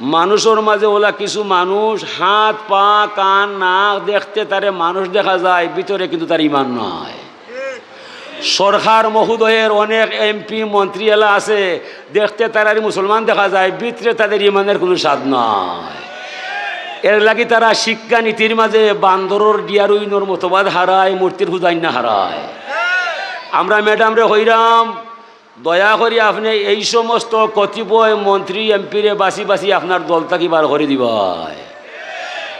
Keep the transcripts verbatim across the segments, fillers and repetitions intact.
মানুষর মাঝে ওলা কিছু মানুষ, হাত, পা, কান, নাক দেখতে তারে মানুষ দেখা যায়, ভিতরে কিন্তু তার ইমান নাই। সরকার মহোদয়ের অনেক এমপি, মন্ত্রী এলা আছে, দেখতে তারারে মুসলমান দেখা যায়, ভিতরে তাদের ইমানের কোনো স্বাদ নাই। এর লাগি তারা শিক্ষা নীতির মাঝে বান্দরর ডিয়ারুইনর মতবাদ হারায়, মূর্তির পূজাইন্না হারায়। আমরা ম্যাডামরে কইরাম, দয়া করি আপনে এই সমস্ত কতিপয় মন্ত্রী, এমপিরে বাছি বাছি আপনার দল থাকি বার করি দিবায়,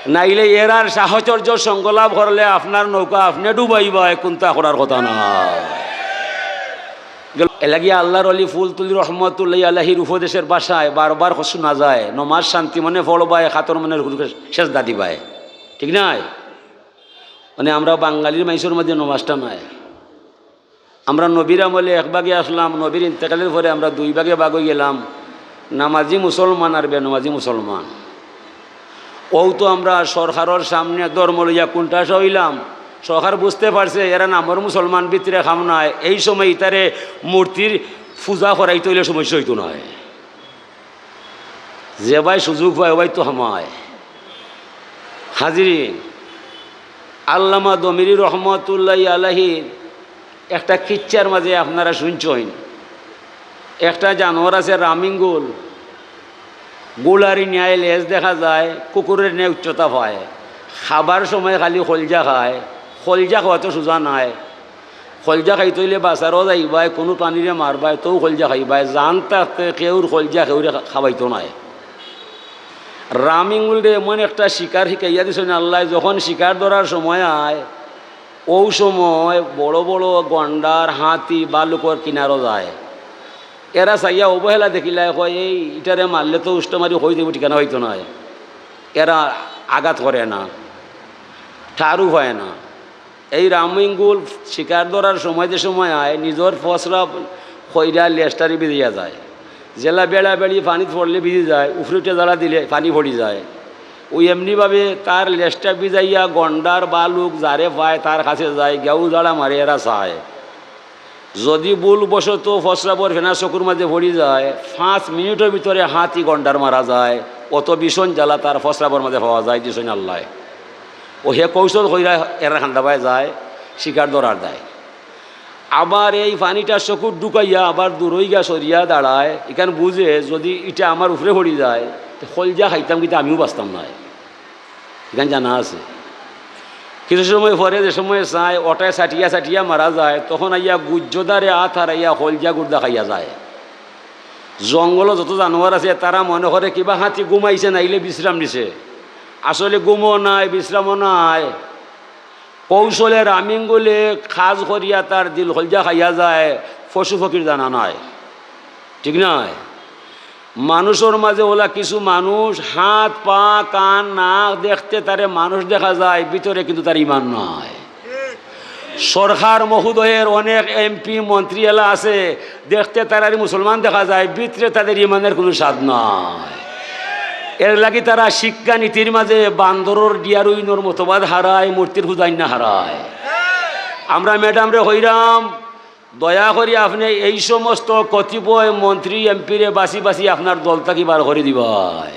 নাইলে এরার সাহচর্য সঙ্গলাভ করলে আপনার নৌকা আপনে ডুবাইবায়, কুন্তা করার কথা না। গেল, এলাগিয়া আল্লাহর অলি ফুলতুলি রহমতুল্লাহ আলাইহির উপদেশের ভাষায় বারবার শোনা যায়, "নমাজ শান্তি মনে পড়বায়, কাতর মনে রুকুতে সেজদা দিবায়।" ঠিক নায়? মানে, আমরা বাঙালির মাইনষর মাঝে নমাজটা নাই। আমরা নবীর আমলে এক ভাগে আসলাম, নবীর ইন্তেকালের পরে আমরা দুই ভাগে ভাগ অইগেলাম, নামাজি মুসলমান আর বেনামাজি মুসলমান। অউ তো আমরা সরকারর সামনে ধর্ম লইয়া কুন্ঠাসা অইলাম। সরকার বুঝতে পারছে এরা নামর মুসলমান, ভিতরে কাম নাই, এই সময় ইতারে মূর্তির পূজা করাইতে অইলে সমস্যা অইতো নায়। যে ভাই সুযোগ পায়, ও ভাই তো হামায়। হাজিরিন, আল্লামা দমিরি রহমতুল্লাহ আলাইহির একটা কিচ্ছার মাঝে আপনারা শুনছইন, একটা জানোয়ার আছে রামিঙ্গুল, গুলারি ন্যায় লেজ দেখা যায়, কুকুরের ন্যায় উচ্চতা পায়, খাবার সময় খালি খলজা খায়। খলজা খাওয়া তো সুজা নায়, খলজা খাইতে অইলে বাজারো যাইবায়, কুনু প্রাণীরে মারবায়, তউ খলজা খাইবায়। জান থাকতে কেউর খলজা কেউরে খা-, খাওয়াইতো নায়। রামিঙ্গুলরে এমন একটা শিকার শিখাইয়া দিছইন আল্লায়, যখন শিকার ধরার সময় আয়, অউ সময় বড় বড় গন্ডার, হাতি, বালুকর কিনারো যায়। এরা চাইয়া অবহেলা দেখিলায়, কয়, "এই ইটারে মারলে তো উষ্ট মারি কই দিব, ঠিকানা অইতো নায়।" এরা আঘাত করে না, ঠারও পায় না। এই রামিঙ্গুল শিকার ধরার সময় যে সময় আয়, নিজর ফসরা খইরা লেজটারে ভিজাইয়া যায়। যেলা বেড়া বেড়ি পানিত পড়লে ভিজি যায়, উপরে উঠে জ্বালা দিলে পানি পড়ি যায়। অউ এমনিভাবে তার লেজটা ভিজাইয়া গন্ডার, বালুক যারে পায় তার কাছে যায়, গেউ জ্বালা মারে, এরা চায়। যদি ভুলবশত ফসরাবর ফেনা চকুর মাঝে পড়ি যায়, পাঁচ মিনিটর ভিতরে হাতি গন্ডার মারা যায়, অত ভীষণ জ্বালা তার ফসরাবর মাঝে পাওয়া যায়, দিছইন আল্লায়। অউ হে কৌশল কইরা এরা খান্দাবায় যায়, শিকার ধরার দায়। আবার এই পানিটা চকুর ঢুকাইয়া আবার দূরই গিয়া সরিয়া দাঁড়ায়, ইখান বুঝে যদি ইটা আমার উপরে পড়ি যায়, তে খলজা খাইতাম কিন্তু আমিও বাঁচতাম নায়। ইখান জানা আছে। কিছু সময় পরে যে সময় চায়, অটায় ছাটিয়া ছাটিয়া মারা যায়, তখন আইয়া গুজ্জদারে আত হারাইয়া খলজা গুর্দা খাইয়া যায়। জঙ্গলো যত জানোয়ার আছে, তারা মনে করে কিবা হাতি ঘুমাইছে, নাইলে বিশ্রাম নিছে। আসলে ঘুমও নাই, বিশ্রামও নাই। কৌশলে রামিঙ্গুলে কাজ করিয়া তার দিল খলজা খাইয়া যায়, পশু ফকির জানা নাই। ঠিক নায়? মানুষর মাঝে ওলা কিছু মানুষ, হাত, পা, কান, নাক দেখতে তারে মানুষ দেখা যায়, ভিতরে কিন্তু তার ইমান নাই। সরকার মহোদয়ের অনেক এমপি, মন্ত্রী এলা আছে, দেখতে তারারে মুসলমান দেখা যায়, ভিতরে তাদের ইমানের কোনো স্বাদ নাই। এর লাগি তারা শিক্ষা নীতির মাঝে বান্দরর ডিয়ারুইনর মতবাদ হারায়, মূর্তির পূজাইন্না হারায়। আমরা ম্যাডামরে কইরাম, দয়া করি আপনে এই সমস্ত কতিপয় মন্ত্রী, এমপিরে বাছি বাছি আপনার দল থাকি বার করি দিবায়,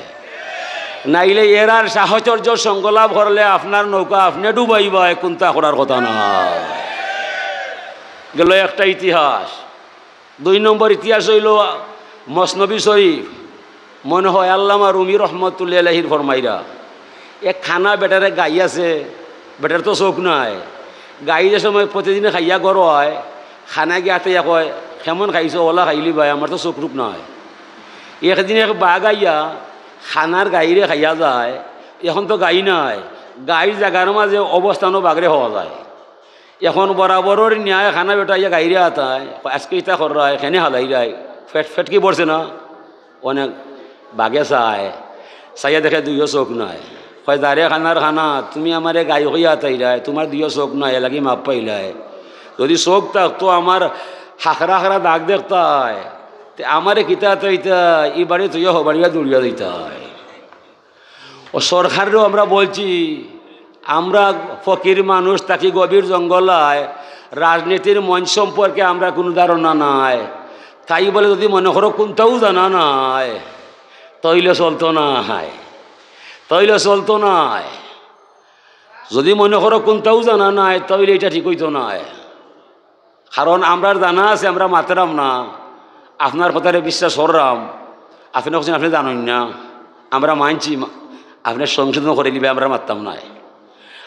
নাইলে এরার সাহচর্য সঙ্গলাভ করলে আপনার নৌকা আপনে ডুবাইবায়, কুন্তা করার কথা না। গেল একটা ইতিহাস। দুই নম্বর ইতিহাস অইলো মসনবী শরীফ। মনে হয় আল্লামা রুমি রহমতুল্লাহ আলাইহির ফরমাইরা, এক কানা বেটারে গাই আছে, বেটার তো চউখ নাই। গাই যে সময় প্রতিদিন খাইয়া ঘরো আয়, কানায় গিয়া আতাইয়া কয়, "কেমন খাইছো? ওলা খাইলিবায়, আমার তো চউখ-টুখ নাই।" একদিন এক বাঘ আইয়া কানার গাইরে খাইয়া যায়। এখন তো গাই নাই, গাইর জাগার মাঝে অবস্থানও বাঘরে পাওয়া যায়। এখন বরাবরর ন্যায় কানা বেটা আইয়া গাইরে আতায়, কয়, "আজকে ইতা কররায়, কেনে হালাইরায়, পেট, পেট কি ভরছে না?" অনেক বাঘে চায়, চাইয়া দেখে দুইও চউখ নাই। কয়, "যারে কানার কানা, তুমি আমারে গাই কইয়া আতাইরায়, তুমার দুইও চউখ নাই, এর লাগি মাফ পাইলায়। যদি চউখ থাকতো, আমার হাকরা হাকরা দাগ দেখতায়, তে আমারে কিতা আতাইতায়, ই বাড়ি থইয়া হ বাড়িয়া দৌড়িয়া দিতায়।" ও সরকাররেও আমরা বলছি, আমরা ফকির মানুষ, থাকি গভীর জঙ্গলায়, রাজনীতির মঞ্চ সম্পর্কে আমরা কোনো ধারণা নাই। তাই বলে যদি মনে করো কুন্তাও জানা নাই, তাইলে চলতো নায়, তাইলে চলতো নায়। যদি মনে করো কুনটাউ জানা নাই, তাইলে ইটা ঠিক অইতো নায়। কারণ আমরার জানা আছে, আমরা মাতরাম না। আপনার কথারে বিশ্বাস কররাম, আপনে কইছইন আপনে জানইন না, আমরা মানছি, মা-, আপনে সংশোধন করি নিবা, আমরা মাততাম নায়।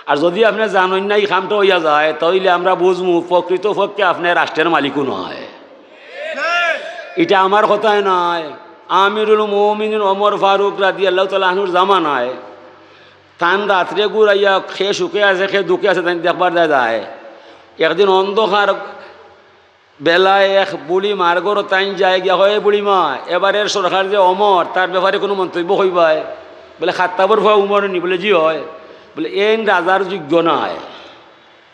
আর যদি আপনে জানইন না, ই কামটা অইয়া যায়, তাইলে আমরা বুঝমু প্রকৃতপক্ষে আপনে রাষ্ট্রের মালিকও নায়। ইটা আমার কথায় নায়, আমিরুল মুমিনিন ওমর ফারুক রাদিয়াল্লাহু তাআলা আনহুর জামানায় তান রাত্রে ঘুরাইয়া কে সুখে আছে, কে দুঃখে আছে, তাইন দেখবার যায় যায়। একদিন অন্ধকার বেলায় এক বুড়ি মার ঘরো তাইন যায় গিয়া কয়, "এ বুড়ি মা, এবারের সরকার যে ওমর, তার ব্যাপারে কুনু মন্তব্য কইবায়?" বলে, "খাত্তাবর ফুয়া ওমর নি?" বলে, "জি অয়।" বলে, "এইন রাজার যোগ্য নায়,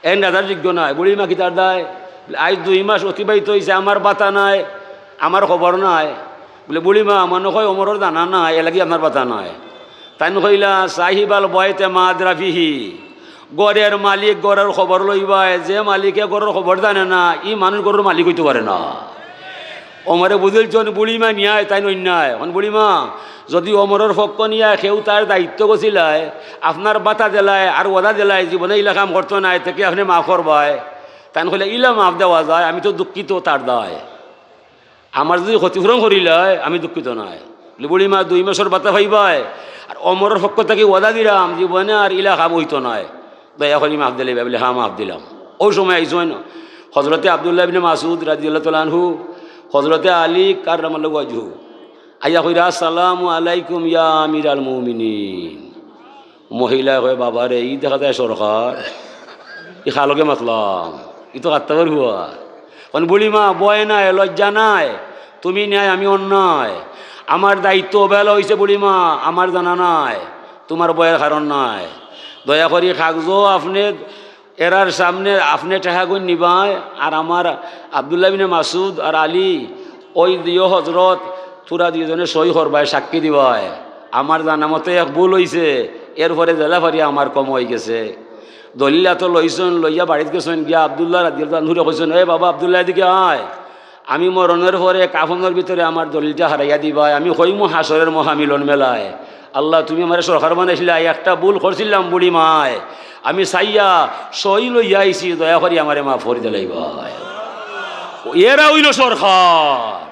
এইন রাজার যোগ্য নায়।" বুড়ি মা কিতার দায়? বলে, "আইজ দুই মাস অতিবাহিত অইছে, আমার ভাতা নাই, আমার খবর নাই।" বলে, "বুড়ি মা, মনে কয় ওমরর জানা নাই, এরলাগি আপনার ভাতা নাই।" তাইন কইলা, "সাহিবাল বয়তে মা আদরা ফিহি।" ঘরর মালিক ঘরর খবর লইবায়, যে মালিকে ঘরর খবর জানে না, ই মানুষ ঘরর মালিক অইতো পারে না। ওমরে বুঝিলছইন বুড়ি মা নিয়ায়, তাইন অন্যায়। অখন বুড়ি মা, যদি ওমরর পক্ষ নিয়া কেউ তার দায়িত্ব গছিলায়, আপনার ভাতা দিলায় আর ওয়াদা দিলায়, জীবনে ইলা কাম করতো নায়, তে কি আপনে মাফ করবায়? তাইন কইলা, "ইলা মাফ দেওয়া যায়, আমি তো দুঃখিত তার দায়।" আমার যদি ক্ষতিপূরণ করিলায়, আমি দুঃখিত নায়। বলে, "বুড়ি মা, দুই মাসর ভাতা পাইবায়, আর ওমরর পক্ষ থাকি ওয়াদা দিরাম, জীবনে আর ইলা কাম অইতো নায়, দয়া করি মাফ দিলাইবায়।" বলে, "হ্যাঁ, মাফ দিলাম।" অউ সময় আইছইন হজরতে আব্দুল্লাহ ইবনে মাসউদ রাদিয়াল্লাহু তাআলা আনহু, হজরতে আলী কাররামাল্লাহু ওয়াজহু, আইয়া কইরা, "আসসালামু আলাইকুম ইয়া আমিরাল মুমিনিন।" মহিলায় কয়, "বাবা রে, ই দেখা যায় সরকার, ই কার লগে মাতলাম, ই তো খাত্তাবর ফুয়া।" অখন বুড়ি মা, "ভয় নাই, লজ্জা নাই, তুমি ন্যায়, আমি অন্যায়, আমার দায়িত্ব অবহেলা অইছে বুড়ি মা, আমার জানা নাই, তুমার ভয়র কারণ নাই। দয়া করি কাগজো আপনে এরার সামনে আপনে টেকাগুইন নিবায়, আর আমার আব্দুল্লাহ ইবনে মাসউদ আর আলী, অউ দুইও হজরত, তুরা দুইজনে সই করবায়, সাক্ষী দিবায়। আমার জানা মতে এক ভুল অইছে, এরপরে যেলা পারি আমার কম অইগেছে।" দলিল আতো লইছইন, লইয়া বাড়িত গেছইন, গিয়া আব্দুল্লাহ রাদিয়াল্লাহু আনহুরে কইছইন, "এ বাবা আব্দুল্লাহ, এদিকে আয়, আমি মরণর পরে কাফনর ভিতরে আমার দলিলটা হারাইয়া দিবায়, আমি কইমু হাশরের মহামিলন মেলায়, 'আল্লাহ, তুমি আমারে সরকার বানাইছিলায়, একটা ভুল করছিলাম বুড়ি মায়, আমি চাইয়া সই লইয়া আইছি, দয়া করি আমারে মাফ করি দিলাইবায়।'" এরা অইলো সরকার,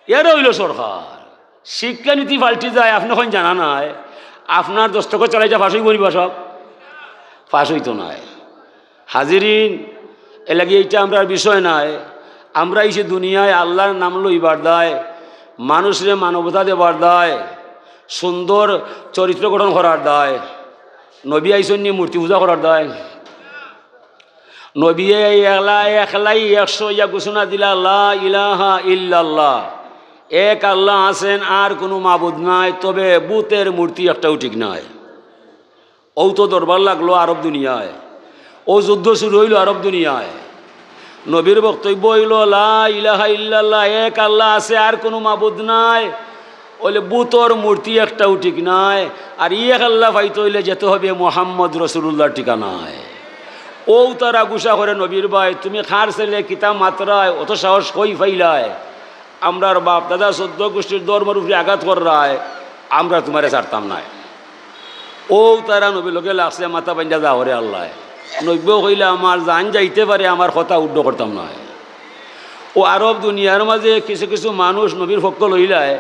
এরা অইলো সরকার। শিক্ষানীতি পাল্টি যায়, আপনে অখন জানা নাই, আপনার দস্তখত ছাড়া ইটা পাশ অইবো নি বা সাব? পাশ অইতো নায়। হাজিরিন, এরলাগি ইটা আমরার বিষয় নায়। আমরা আইছি দুনিয়ায় আল্লাহর নাম লইবার দায়, মানুষরে মানবতা দেবার দায়, সুন্দর চরিত্র গঠন করার দায়। নবী আইছইন নি মূর্তি পূজা করার দায়? নবীয়ে একলা, একলাই একশো ইয়া ঘোষণা দিলা, "লা ইলাহা ইল্লাল্লাহ, এক আল্লাহ আছেন, আর কুনু মাবুদ নাই, তবে বুতর মূর্তি একটাও ঠিক নাই।" অউ তো দরবার লাগলো আরব দুনিয়ায়, অউ যুদ্ধ শুরু অইলো আরব দুনিয়ায়। নবীর বক্তব্য অইলো, "লা ইলাহা ইল্লাল্লাহ, এক আল্লাহ আছে, আর কুনু মাবুদ নাই।" অইলে বুতর মূর্তি একটাও ঠিক নাই, আর ই এক আল্লাহ পাইতে অইলে যেতে হবে মোহাম্মদ রসুলুল্লাহর ঠিকানায়। অউ তারা গুসা করে, "নবীর ভাই, তুমি কার ছেলে, কিতা মাতরায়, অত সাহস কই পাইলায়? আমরার বাপ দাদা চৌদ্দ গুষ্টির ধর্মর উপরে আঘাত কররায়, আমরা তুমারে ছাড়তাম নায়।" অউ তারা নবীর লগে লাগছে, মাথা বাইন্ধা যা করে আল্লায়। নবীয়ে কইলা, "আমার জান যাইতে পারে, আমার কথা উড্ড করতাম নায়।" অউ আরব দুনিয়ার মাঝে কিছু কিছু মানুষ নবীর পক্ষ লইলায়,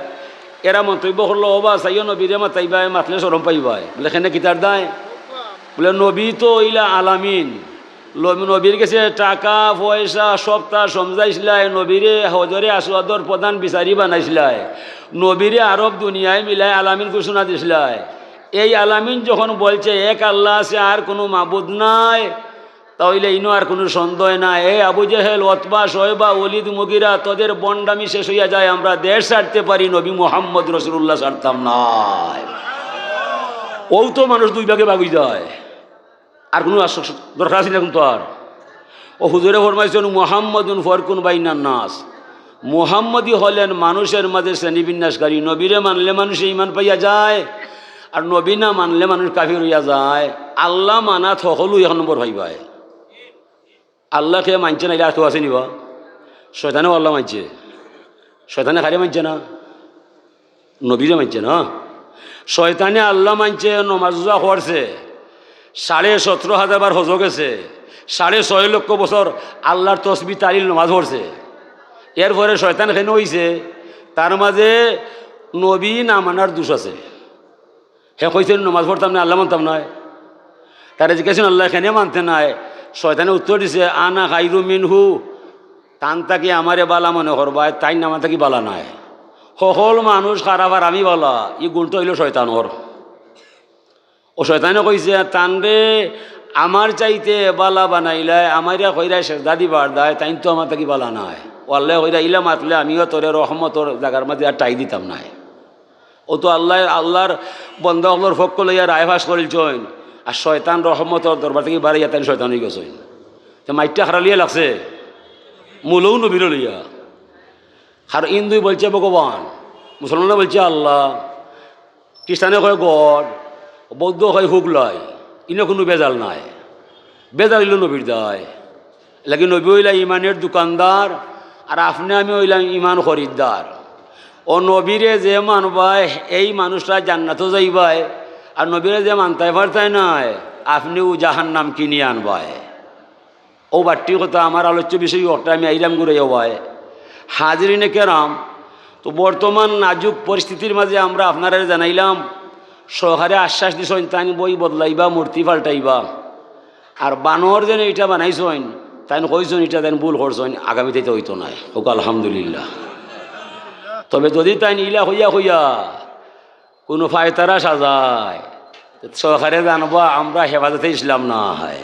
এরা মন্তব্য করলো, "ও বা, চাইও নবীরে মাতাইবায়, মাতলে শরম পাইবায়।" বলে, "কেনে, কিতার দায়?" বলে, "নবী তো অইলা আলামিন, ল-, নবীর গেছে টাকা পয়সা সবতা সমঝাইছলায়, নবীরে হজরে আসওয়াদর প্রধান বিচারি বানাইছলায়, নবীরে আরব দুনিয়ায় মিলায় আলামিন ঘোষণা দিছলায়। এই আলামিন যখন বলছে এক আল্লাহ আছে, আর কুনু মাবুদ নাই, তা অইলে ইনো আর কুনু সন্দেহ নাই। এ আবু জেহেল, ওতবা, শয়বা, ওলিদ, মুগিরা, তোদের ভন্ডামি শেষ অইয়া যায়, আমরা দেশ ছাড়তে পারি, নবী মোহাম্মদ রসুলুল্লাহ ছাড়তাম নায়।" অউ তো মানুষ দুই ভাগে ভাগ অই যায়। আর কুনু আস-, দরকার আছে নি অখন তো আর? অউ হুজুরে ফরমাইছইন, "মুহাম্মাদুন ফারকুন বাইনান নাস।" মুহাম্মদী হলেন মানুষের মাঝে শ্রেণী বিন্যাসকারী। নবীরে মানলে মানুষে ঈমান পাইয়া যায়, আর নবী না মানলে মানুষ কাফির অইয়া যায়। আল্লাহ মানাত হকলউ এক নম্বর পাইবায়। আল্লাহকে মানছে না, ইলা আর কেউ আছে নি বা? শয়তানেও আল্লাহ মানছে, শয়তানে কারে মানছে না? নবীরে মানছে না। শয়তানে আল্লাহ মানছে, নমাজ রোজা করছে, সাড়ে সতেরো হাজার বার হজো গেছে, সাড়ে ছয় লক্ষ বছর আল্লাহর তসবি তালিল নমাজ পড়ছে। এরপরে শয়তান কেন হইছে? তার মাঝে নবী না মানার দোষ আছে। হে কইছে, "নমাজ পড়তাম না, আল্লাহ মানতাম নায়।" তারে জিজ্ঞাসা, "আল্লাহ কেনে মানতে নায়?" শয়তানে উত্তর দিছে, "আনা খাইরু মিনহু।" তান থাকি আমারে বালা মনে করবায়, তাইন আমার থাকি বালা নায়। হকল মানুষ খারাপ আর আমি বালা, ই গুণটা হইল শয়তানর। ও শয়তানে কইছে, "তানরে আমার চাইতে বালা বানাইলায়, আমারে কইরায় সেজদা দিবার দায়, তাইন তো আমার থাকি বালা নায়।" ও আল্লাহ কইরা, "ইলা মাতলে আমিও তোরে রহমতর জাগার মাঝে আর ঠাই দিতাম নায়।" ও তো আল্লাহ, আল্লাহর বন্দা অকলর পক্ষ লইয়া রায় পাশ করিলছইন, আর শয়তান রহমতর দরবার থাকি বাড়াইয়া তাইন শয়তান হয়ে গেছইন। তো মাইটটা খারা লইয়া লাগছে, মূলও নবীর লইয়া। আর হিন্দুই বলছে ভগবান, মুসলমানে বলছে আল্লাহ, খ্রিস্টানে কয় গড, বৌদ্ধ কয় হুগলাই, ইনো কোনো বেজাল নাই। বেজাল হইল নবীর দায়। লাগি নবী হইলা ইমানের দোকানদার, আর আপনি আমি হইলাম ইমান খরিদ্দার। ও নবীরে যে মানবায়, এই মানুষটা জান্নাতও যাইবায়, আর নবীরে যে মানতায় পারতায় নায়, আপনিও জাহান্নাম কিনিয়া আনবায়। ও বাট্টি কথা, আমার আলোচ্য বিষয় ওটা আমি আইলাম ঘুরে যাওয়ায়। হাজিরিনে কেরাম, তো বর্তমান নাজুক পরিস্থিতির মাঝে আমরা আপনারা জানাইলাম, সরকারে আশ্বাস দিছইন, তাইন বই বদলাইবা, মূর্তি পাল্টাইবা। আর বানর যেন এটা বানাইছইন, তাইন কইছইন এটা তাইন ভুল করছইন, আগামীতে এটা হইতো নায়। হোক আলহামদুলিল্লাহ। তবে যদি তাইন ইলা হইয়া হইয়া কোনো ফায়তারা সাজায়, সরকারে জানবা আমরা হেফাজতে ইসলাম নায়।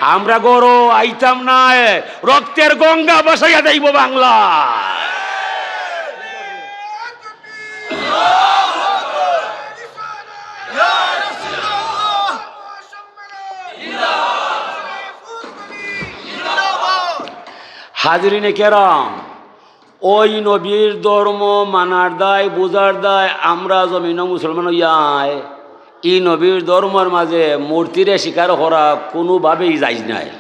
আমরা গরো আইতাম নায়, রক্তের গঙ্গা ভাসাইয়া যাইব বাংলা। হাজিরিনে কেরাম, ওই নবীর ধর্ম মানার দায়, বুঝার দায়, আমরা জমিনো মুসলমান হইয়ায়, ই নবীর ধর্মর মাঝে মূর্তিরে স্বীকার করা কোনোভাবেই জায়েজ নাই।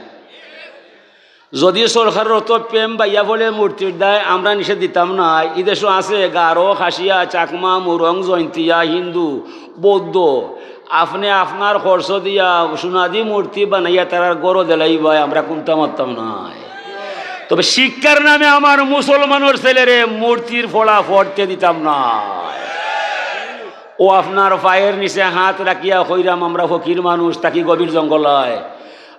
যদি সরকারর অত প্রেম বাইয়া বলে মূর্তির দায় আমরা নিষেধ দিতাম না। ই দেশও আছে গারো, খাসিয়া, চাকমা, মুরং, জৈন্তিয়া, হিন্দু, বৌদ্ধ। আপনে আপনার খরচ দিয়া সোনাদি মূর্তি বানাইয়া তারার গরো দিলাইবায়, আমরা কুন্তা মারতাম নায়। তবে শিক্ষার নামে আমার মুসলমানর ছেলেরে মূর্তির ফড়া ফড়তে দিতাম নায়। ও আপনার পায়ের নিচে হাত রাখিয়া কইরাম, আমরা ফকির মানুষ, থাকি গভীর জঙ্গলায়।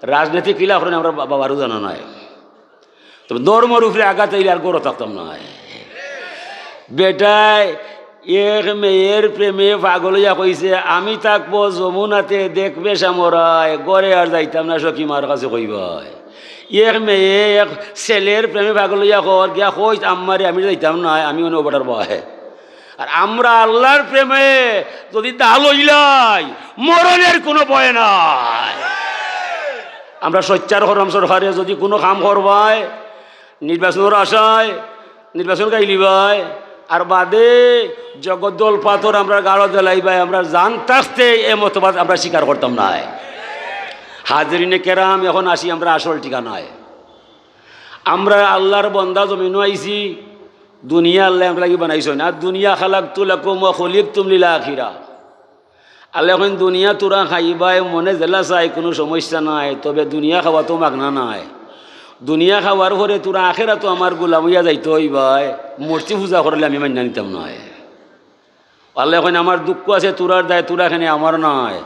রাজনীতি কিলা করেন আমরা বা-, বাবারও জানা নাই। তবে ধর্মর উপরে আঘাত অইলে আর গরো থাকতাম নায়। বেটায় এক মেয়ের প্রেমে পাগল হইয়া কইছে, "আমি থাকবো যমুনাতে, দেখবে শ্যামরায়, ঘরে আর যাইতাম না, সখী মার কাছে কইবায়।" এক মেয়ে এক ছেলের প্রেমে পাগল হইয়া কর গিয়া কইস, "আম্মারে, আমি যাইতাম না, আমি অনে ওবাটার বয়।" আর আমরা আল্লাহর প্রেমে যদি দাল হইলাই, মরণের কোনো ভয় নাই। আমরা সোচ্চার করলাম সরকারে যদি কোনো কাম করবায়, নির্বাচনের আশায় নির্বাচন গাইলিবায়, আর বাদে জগদ্দল পাথর আমরা গাড়ো দিলাইবায়, আমরা জান থাকতে এ মতবাদ আমরা স্বীকার করতাম নায়। হাজিরিনে কেরাম, এখন আসি আমরা আসল ঠিকানায়। আমরা আল্লাহর বন্দা, জমিনো আইছি, দুনিয়া আল্লাহ আমরা কি বানাইছইন, আর দুনিয়া খালাকতু লাকুম ওয়া খুলিকতুম লিল আখিরা। আল্লাহ কইন, "দুনিয়া তোরা খাইবায়, মনে যেলা চায়, কোনো সমস্যা নাই, তবে দুনিয়া খাওয়া তো মাগনা নায়। দুনিয়া খাওয়ার পরে তোরা আখেরাতো আমার গোলাম হইয়া যাইতে হইবায়, মূর্তি পূজা করলে আমি মাইন্না নিতাম নায়।" আল্লাহ কইন, "আমার দুঃখ আছে তোরার দায়, তোরা কেনে আমার নায়।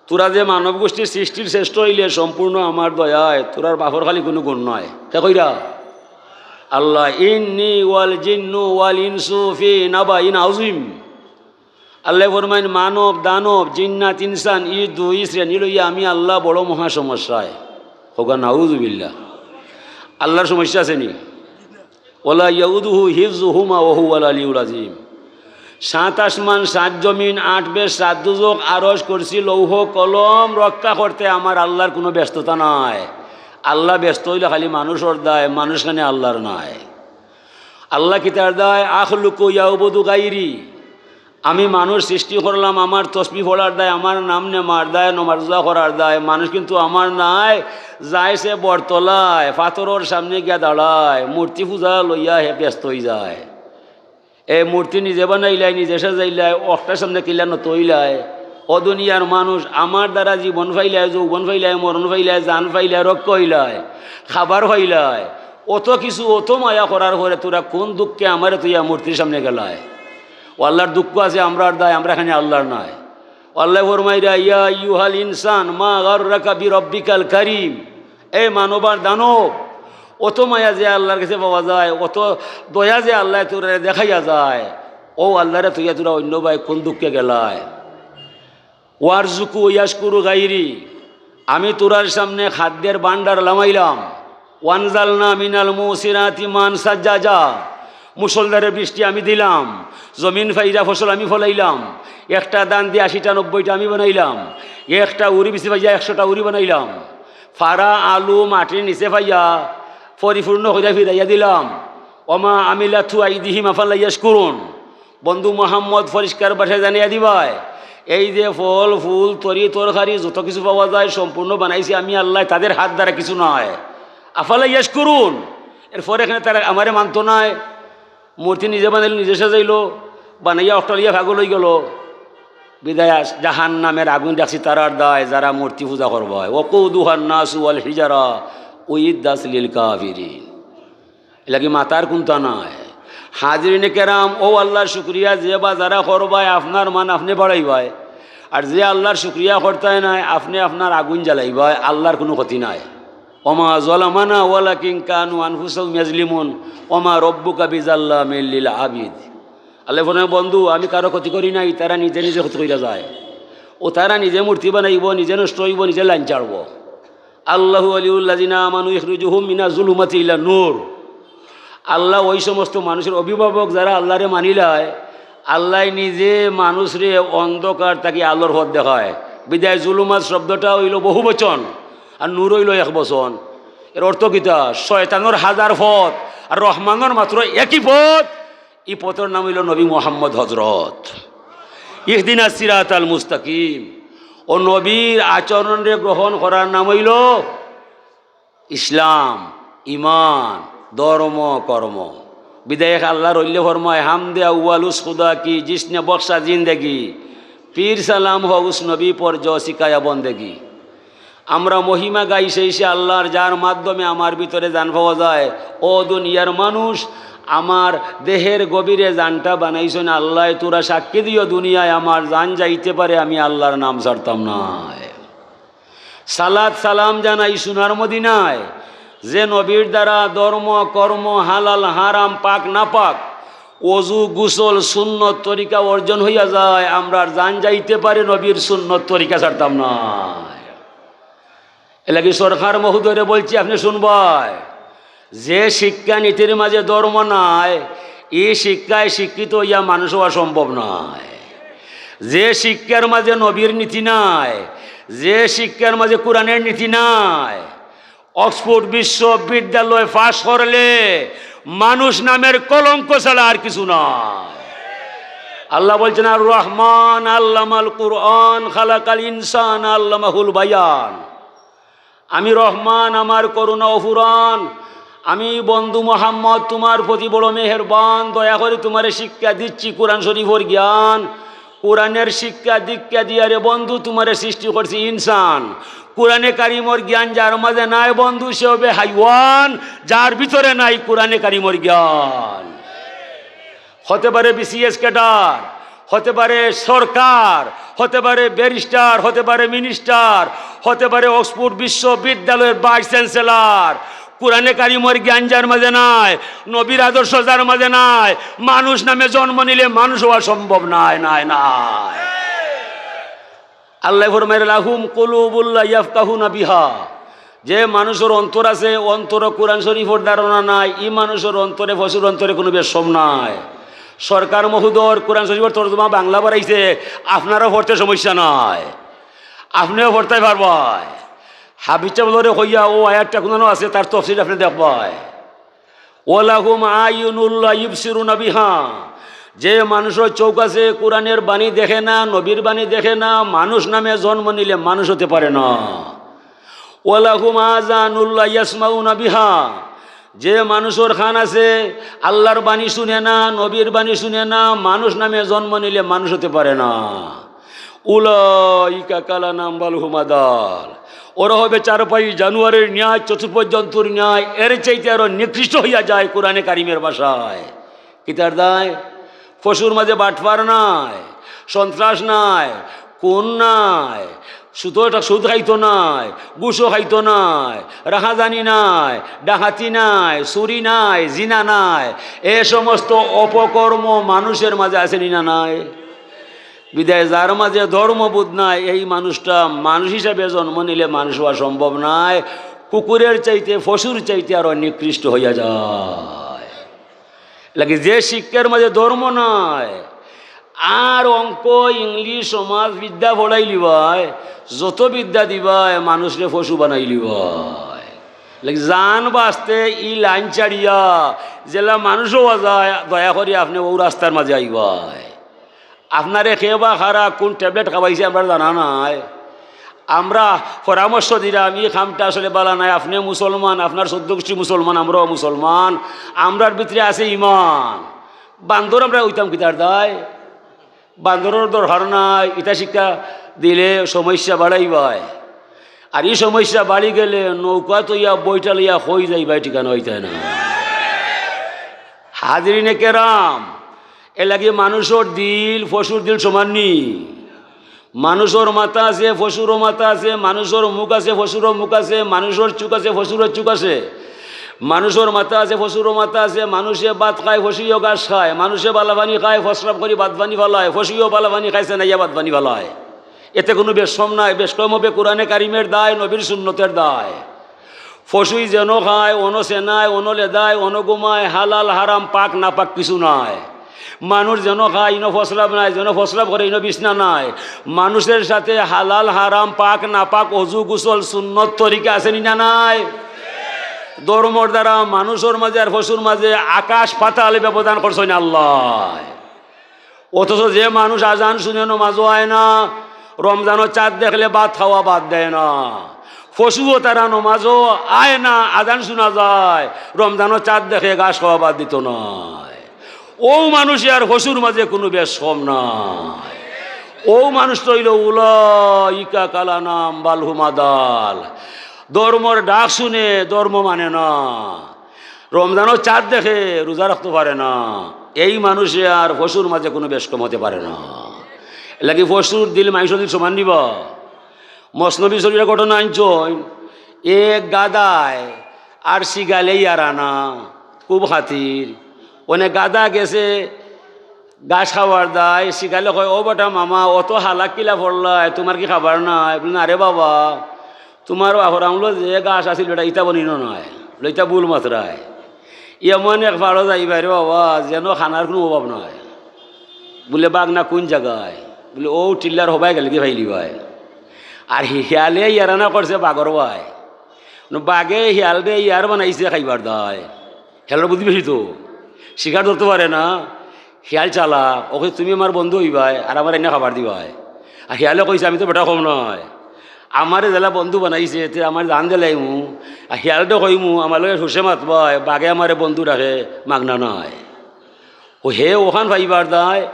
তোরা যে মানব গোষ্ঠীর সৃষ্টির শ্রেষ্ঠ হইলে সম্পূর্ণ আমার দয়ায়, তোরার বাপর খালি কোনো গুণ নাই।" কে কইরা? আল্লাহ, "ইন্নি ওয়াল জিন্নু ওয়াল ইনসু ফি নাবাইন আযীম।" আল্লাহ ফরমাইন, "মানব, দানব, জিন্নাত, ইনসান, ই দুই শ্রেণী লইয়া আমি আল্লাহ বড় মহা সমস্যায়।" হোক নাউজুবিল্লাহ। আল্লাহর সমস্যা আছে নি? ওয়ালা ইয়াউদুহু হিফজুহুমা ওয়া হুয়াল আলিউল আযীম। সাত আসমান, সাত জমিন, আট বেহেশত, সাত দুজখ, আরশ, কুরসি, লৌহ, কলম রক্ষা করতে আমার আল্লাহর কোনো ব্যস্ততা নাই। আল্লাহ ব্যস্ত হইলে খালি মানুষর দায়, মানুষ কেনে আল্লাহর নায়। আল্লাহ কিতার দায়? আখলুকু ইয়াউবুদু গাইরি। আমি মানুষ সৃষ্টি করলাম আমার তসবি পড়ার দায়, আমার নাম নেমার দায়, নমাজ রোজা করার দায়। মানুষ কিন্তু আমার নায়, যায় সে বটতলায়, পাথরর সামনে গিয়া দাঁড়ায়, মূর্তি পূজা লইয়া হে ব্যস্ত হই যায়। এ মূর্তি নিজে বানাইলায়, নিজে সাজাইলায়, অখটার সামনে কিলা নত অইলায়। ও দুনিয়ার মানুষ, আমার দ্বারা জীবন পাইলায়, যৌবন পাইলায়, মরণ পাইলায়, জান পাইলায়, রক্ষা অইলায়, খাবার পাইলায়, অত কিছু, অত মায়া করার পরে তোরা কোন দুঃখে আমারে থইয়া মূর্তির সামনে গেলায়? ও আল্লাহর দুঃখ আছে, আমরার দায়, আমরা এখানে আল্লাহর নায়। ও আল্লায় ফরমাইরা, "ইয়া আইয়ুহাল ইনসান মা গাররাকা বিরাব্বিকাল কারীম।" এ মানব আর দানব, অত মায়া যে আল্লাহর গেছে পাওয়া যায়, অত দয়া যে আল্লায় তোরে দেখাইয়া যায়, ও আল্লাহরে থইয়া তোরা অন্য বায় কোন দুঃখে গেলায়? ওয়ারজুকু ইয়াশকুরু গাইরি, আমি তোরার সামনে খাদ্যের ভান্ডার লামাইলাম। ওয়ানজালনা মিনাল মুসিরাতি মান সাজ্জাজা, মুষলধারে বৃষ্টি আমি দিলাম, জমিন ফাইরা ফসল আমি ফলাইলাম, একটা ধান দিয়া আশিটা নব্বইটা আমি বানাইলাম, একটা উরি বিচি ফাইয়া একশোটা উরি বানাইলাম, ফারা আলু মাটির নিচে ফাইয়া পরিপূর্ণ করিয়া ফিরাইয়া দিলাম। ওমা আমিলাতু আইদিহিম আফালা ইয়াশকুরুন। বন্ধু মোহাম্মদ, পরিষ্কার ভাষায় জানাইয়া দিবায়, এই যে ফল ফুল তরি তরকারি যত কিছু পাওয়া যায় সম্পূর্ণ বানাইছি আমি আল্লাহ, তাদের হাত দ্বারা কিছু নয়। আফালা ইয়াশকুরুন। এরপরে এখানে তারা আমারে মানতো নায়, মূর্তি নিজে বানাইল, নিজে সাজাইল, বানাইয়া অট্টালিকা পাগল অইগেল। বিদায় আস-, জাহান্নামের আগুন রাখছি তারার দায়, যারা মূর্তি পূজা করবায়। ওয়াকুদুহান নাসু ওয়াল হিজারা উইদ্দাত লিল কাফিরিন। এর লাগি মাতার কুন্তা নাই। হাজিরিনে কেরাম, ও আল্লাহর শুকরিয়া যে বা যারা করবায়, আপনার মান আপনে বাড়াইবায়, আর যে আল্লাহর শুকরিয়া করতায় নায়, আপনে আপনার আগুন জ্বালাইবায়, আল্লাহর কুনু ক্ষতি নাই। ওমা যালামানা ওয়ালাকিন কানু আনফুসাহুম ইয়াজলিমুন, ওমা রব্বুকা বিজাল্লামিল লিল আবিদ। আল্লায় ফরমায়, বন্ধু, আমি কারো ক্ষতি করি নাই, তারা নিজে নিজে ক্ষতি করিয়া যায়। ও তারা নিজে মূর্তি বানাইব, নিজে নষ্ট অইব, নিজে লাইন ছাড়ব। আল্লাহু ওয়ালিউল্লাযিনা আমানু ইখরিজুহুম মিনাজ জুলুমাতি ইলান নূর। আল্লাহ ওই সমস্ত মানুষের অভিভাবক যারা আল্লাহরে মানিলায়, আল্লাহ নিজে মানুষরে অন্ধকার থাকি আলোর পথ দেখায়। বিদায় জুলুমাত শব্দটা অইল বহুবচন, আর নূর অইল এক বচন। এর অর্থ কিতা? শয়তানর হাজার পথ, আর রহমানর মাত্র একই পথ। ই পথর নাম অইল নবী মোহাম্মদ হজরত। ইহদিনাস সিরাতাল মুস্তাকিম। ও নবীর আচরণরে গ্রহণ করার নাম অইল ইসলাম, ইমান, ধর্ম, কর্ম। বিদায় আল্লাহর অলি ফরমায়, হামদে আউয়াল উস খুদা কি জিসনে বখশা জিন্দেগি, পীর সালাম হো উস নবী পর জো সিকায়া বন্দেগি। আমরা মহিমা গাই সেই সে আল্লাহর, যার মাধ্যমে আমার ভিতরে জান পাওয়া যায়। ও দুনিয়ার মানুষ, আমার দেহের গভীরে জানটা বানাইছইন আল্লায়, তোরা সাক্ষী দিও দুনিয়ায়, আমার জান যাইতে পারে, আমি আল্লাহর নাম ছাড়তাম নায়। সালাত সালাম জানাই সোনার মদিনায়, যে নবীর দ্বারা ধর্ম, কর্ম, হালাল, হারাম, পাক, নাপাক, অজু, গোসল, সুন্নত তরিকা অর্জন হইয়া যায়, আমরার জান যাইতে পারে, নবীর সুন্নত তরিকা ছাড়তাম নায়। এর লাগি সরকার মহোদয়রে বলছি, আপনে শুনবায়, যে শিক্ষা নীতির মাঝে ধর্ম নাই, ই শিক্ষায় শিক্ষিত অইয়া মানুষ অওয়া সম্ভব নায়। যে শিক্ষার মাঝে নবীর নীতি নাই, যে শিক্ষার মাঝে কোরআনের নীতি নাই, অক্সফোর্ড বিশ্ববিদ্যালয় পাশ করলে মানুষ নামের কলঙ্ক ছাড়া আর কিছু না। আল্লাহ বলছেন, আর রহমান আল্লামাল কুরআন খালাকাল ইনসান আল্লামাহুল বায়ান। আমি রহমান, আমার করুণা অফুরান। আমি বন্ধু মোহাম্মদ তোমার প্রতি বড় মেহেরবান, দয়া করে তোমারে শিক্ষা দিচ্ছি কোরআন শরীফর জ্ঞান। কোরআনের শিক্ষা দীক্ষা দিয়া রে বন্ধু তোমারে সৃষ্টি করছি ইনসান। কোরআনে কারিমর জ্ঞান যার মাঝে নাই বন্ধু, সে হবে হাইওয়ান, যার ভিতরে নাই কোরআনে কারিমর জ্ঞান। হতে পারে বিসিএস ক্যাডার, হতে পারে সরকার, হতে পারে ব্যারিস্টার, হতে পারে মিনিস্টার, হতে পারে অক্সফোর্ড বিশ্ববিদ্যালয়ের ভাইস চ্যান্সেলর। কোরআনে কারিমর জ্ঞান যার মাঝে নাই, নবীর আদর্শ যার মাঝে নাই, মানুষ নামে জন্ম নিলে মানুষ অওয়া সম্ভব নায়, নায়, নায়। আল্লায় ফরমাইরা, "লাহুম কুলুবুল লা ইয়াফকাহুনা বিহা।" যে মানুষর অন্তর আছে, অন্তরো কোরআন শরীফর ধারণা নাই, ই মানুষর অন্তরে, পশুর অন্তরে কুনু বেশম নাই। সরকার মহোদয় কোরআন শরীফর তর্জমা বাংলা বানাইছে, আপনারও পড়তে সমস্যা নাই, আপনেও পড়তায় পারবায়। হাফিজ সাবরে কইয়া ও আয়াতটা কুনানো আছে, তার তফসির আপনে দেখবায়। ওয়ালাহুম আয়ুনুল লা ইউবসিরুনা বিহা, যে মানুষর চোখ আছে, কোরআনের বাণী দেখে না, নবীর বাণী দেখে না, মানুষ নামে জন্ম নিলে মানুষ হতে পারে না। ওয়ালাহুম আযানুল লা ইয়াসমাউনা বিহা, যে মানুষর কান আছে, আল্লাহর বাণী শুনে না, নবীর বাণী শুনে না, মানুষ নামে জন্ম নিলে মানুষ হতে পারে না। উলাইকা কাল আনআম বাল হুম আদাল। ওরা হবে চারপাই জানোয়ারের ন্যায়, চতুষ্পদ জন্তুর ন্যায়, এর চাইতে আরো নিকৃষ্ট হইয়া যায়। কোরআনে কারিমের ভাষায় কিতার দায়? পশুর মাঝে বাটপার নাই, সন্ত্রাস নাই, খুন নাই, সুদ খাইতো নাই, ঘুষও খাইতো নাই, রাহাজানি নাই, ডাকাতি নাই, চুরি নাই, জিনা নাই। এ সমস্ত অপকর্ম মানুষের মাঝে আছে নি না নাই? বিদায় যার মাঝে ধর্মবোধ নাই, এই মানুষটা মানুষ হিসাবে জন্ম নিলে মানুষ হওয়া সম্ভব নয়। কুকুরের চাইতে, পশুর চাইতে আরো নিকৃষ্ট হইয়া যায়। লাগে যে শিক্ষার মাঝে ধর্ম নাই, আর অঙ্ক, ইংলিশ, সমাজ বিদ্যা পড়াইলিবায়, যত বিদ্যা দিবায়, মানুষরে পশু বানাইলিবায়। লাগে জান বাঁচতে ই লাইন ছাড়িয়া যেলা মানুষ হওয়া যায়, দয়া করি আপনে ও রাস্তার মাঝে আইবায়। আপনারে কে বা কারা কোন ট্যাবলেট খাওয়াইছে, আমরার জানা নাই। আমরা পরামর্শ দিলাম, ই কামটা আসলে বালা নাই। আপনে মুসলমান, আপনার চৌদ্দ গোষ্ঠী মুসলমান, আমরাও মুসলমান, আমরার ভিতরে আছে ইমান। বান্দর আমরা অইতাম কিতার দায়? বান্দরর দরকার নাই, ইতা শিক্ষা দিলে সমস্যা বাড়াইবায়। আর ই সমস্যা বাড়ি গেলে নৌকা তো ইয়া বইটা লইয়া কই যাইবায়, ঠিকানা অইতায় না। হাজিরিনে কেরাম, এর লাগি মানুষর দিল পশুর দিল সমান নি। মানুষর মাথা আছে, পশুরও মাথা আছে, মানুষর মুখ আছে, পশুরও মুখ আছে, মানুষর চুক আছে, পশুরও চুক আছে। মানুষর মাথা আছে, পশুরও মাথা আছে, মানুষে ভাত খায়, পশুও ঘাস খায়, মানুষে বালা পানি খায়, প্রস্রাব করি ভাত পানি ফালায়, পশুও বালা পানি খায়, সেনাইয়া ভাত পানি ফালায়। এতে কোনো বেশকম নাই, বেশকম হবে কোরআনে কারিমের দায়, নবীর সুন্নতের দায়। পশুই যেন খায়, অনো সেনায়, অনো লেদায়, অনো ঘুমায়, হালাল হারাম পাক নাপাক কিছু নাই। মানুষ যেন খায়, ইনো প্রস্রাব নাই, যেন প্রস্রাব করে, ইনো বিছনা নাই। মানুষের সাথে হালাল হারাম পাক নাপাক অজু গোসল সুন্নত তরিকা আছে নি না নাই? ধর্মর দ্বারা মানুষর মাঝে আর পশুর মাঝে আকাশ পাতাল ব্যবধান করছইন আল্লায়। অথচ যে মানুষ আজান শুনে নমাজও আয় না, রমজানর চাঁদ দেখলে ভাত খাওয়া বাদ দেয় না, পশুও তারা নমাজও আয় না, আজান শোনা যায়, রমজানর চাঁদ দেখে ঘাস খাওয়া বাদ দিত নায়। ও মানুষে আর পশুর মাঝে কোনো বেশকম নাই। ও মানুষ তো অইল উলাইকা কাল আনআম বাল হুম আদাল। ধর্মর ডাক শুনে ধর্ম মানে না, রমজানর চাঁদ দেখে রোজা রাখতে পারে না, এই মানুষে আর পশুর মাঝে কোনো বেশকম হতে পারে না। এর লাগি পশুর দিল মানুষর দিল সমান নিবা। মসনবী শরীফর ঘটনা আনছইন, এক গাধায় আর শিয়ালে ইয়ারানা, খুব খাতির। অনে গাধা গেছে ঘাস খাওয়ার দায়, শিয়ালে কয়, "ও বেটা মামা, অত হালাক কিলা পড়লায়, তুমার কি খাবার নাই?" বলে, "না রে বাবা, তুমার বাপর আমলো যে ঘাস আছিল বেটা, ইতা বনিনো নায়, বলে, ইতা ভুল মাতরায়। এমন এক পাড়ো যাইবায় রে বাবা, যেন খানার কুনু অভাব নাই।" বলে, "বাঘ না কোন জাগায়?" বলে, "ও টিল্লার হবায় গেলে কি পাইলিবায়।" আর হি-, হিয়ালে ইয়ারানা করছে বাঘর বায়। নু বাঘে হিয়ালরে ইয়ার বানাইছে খাইবার দায়। হিয়ালর বুদ্ধি বেশি তো, শিকার ধরতে পারে না। হিয়াল চালাক, ওকে তুমি আমার বন্ধু অইবায় আর আমার এনে খাবার দিবায়। আর হিয়ালে কইছে, "আমি তো বেটা কম নায়, আমারে যেলা বন্ধু বানাইছে, তে আমার জান দিলাইমু, আর হিয়ালরে কইমু, আমার লগে সুসে মাতবায়, বাঘে আমারে বন্ধু ডাকে, মাগনা নায়।" ও হে অখান পাইবার দায়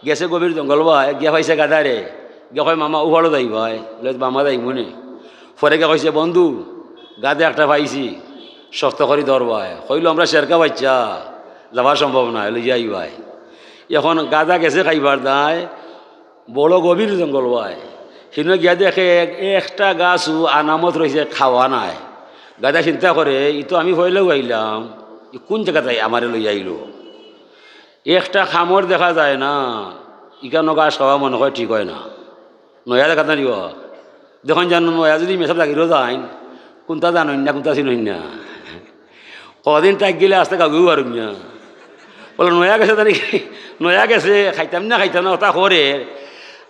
গেছে গভীর জঙ্গল বায়, গিয়া পাইছে গাধারে, গিয়া কয়, "মামা, উফালো যাইবায়।" বলে, "মামা যাইমু নে।" পরে গিয়া কইছে, "বন্ধু, গাধা একটা পাইছি, শক্ত করি ধরবায়।" কইল, "আমরা শেরকা বাচ্চা, যাওয়া সম্ভব নায়, লইয়া আইবায়।" এখন গাধা গেছে খাইবার দায়, বড় গভীর জঙ্গল বায়, হিনো গিয়া দেখে এক-, একটা গাছও আনামত রইছে, খাওয়া নাই। গাধা চিন্তা করে, "ই তো আমি পয়লাউ আইলাম, ই কোন জাগাত আমারে লইয়া আইলো?" একটা খামর দেখা যায় না, ইখানো ঘাস খাওয়া মনে হয় ঠিক হয় না। নয়া দেখা না নিব, দেখইন জানো নয়া যদি মেসাব লাগিরও যাইন, কোনটা জানইন না, কোনটা চিনইন না। কদিন তাক গেলে আস্তে গাগুও পারুন না। বলে, "নয়া গেছে জানি কি, নয়া গেছে, খাইতাম না, খাইতাম না, ওটা করে।"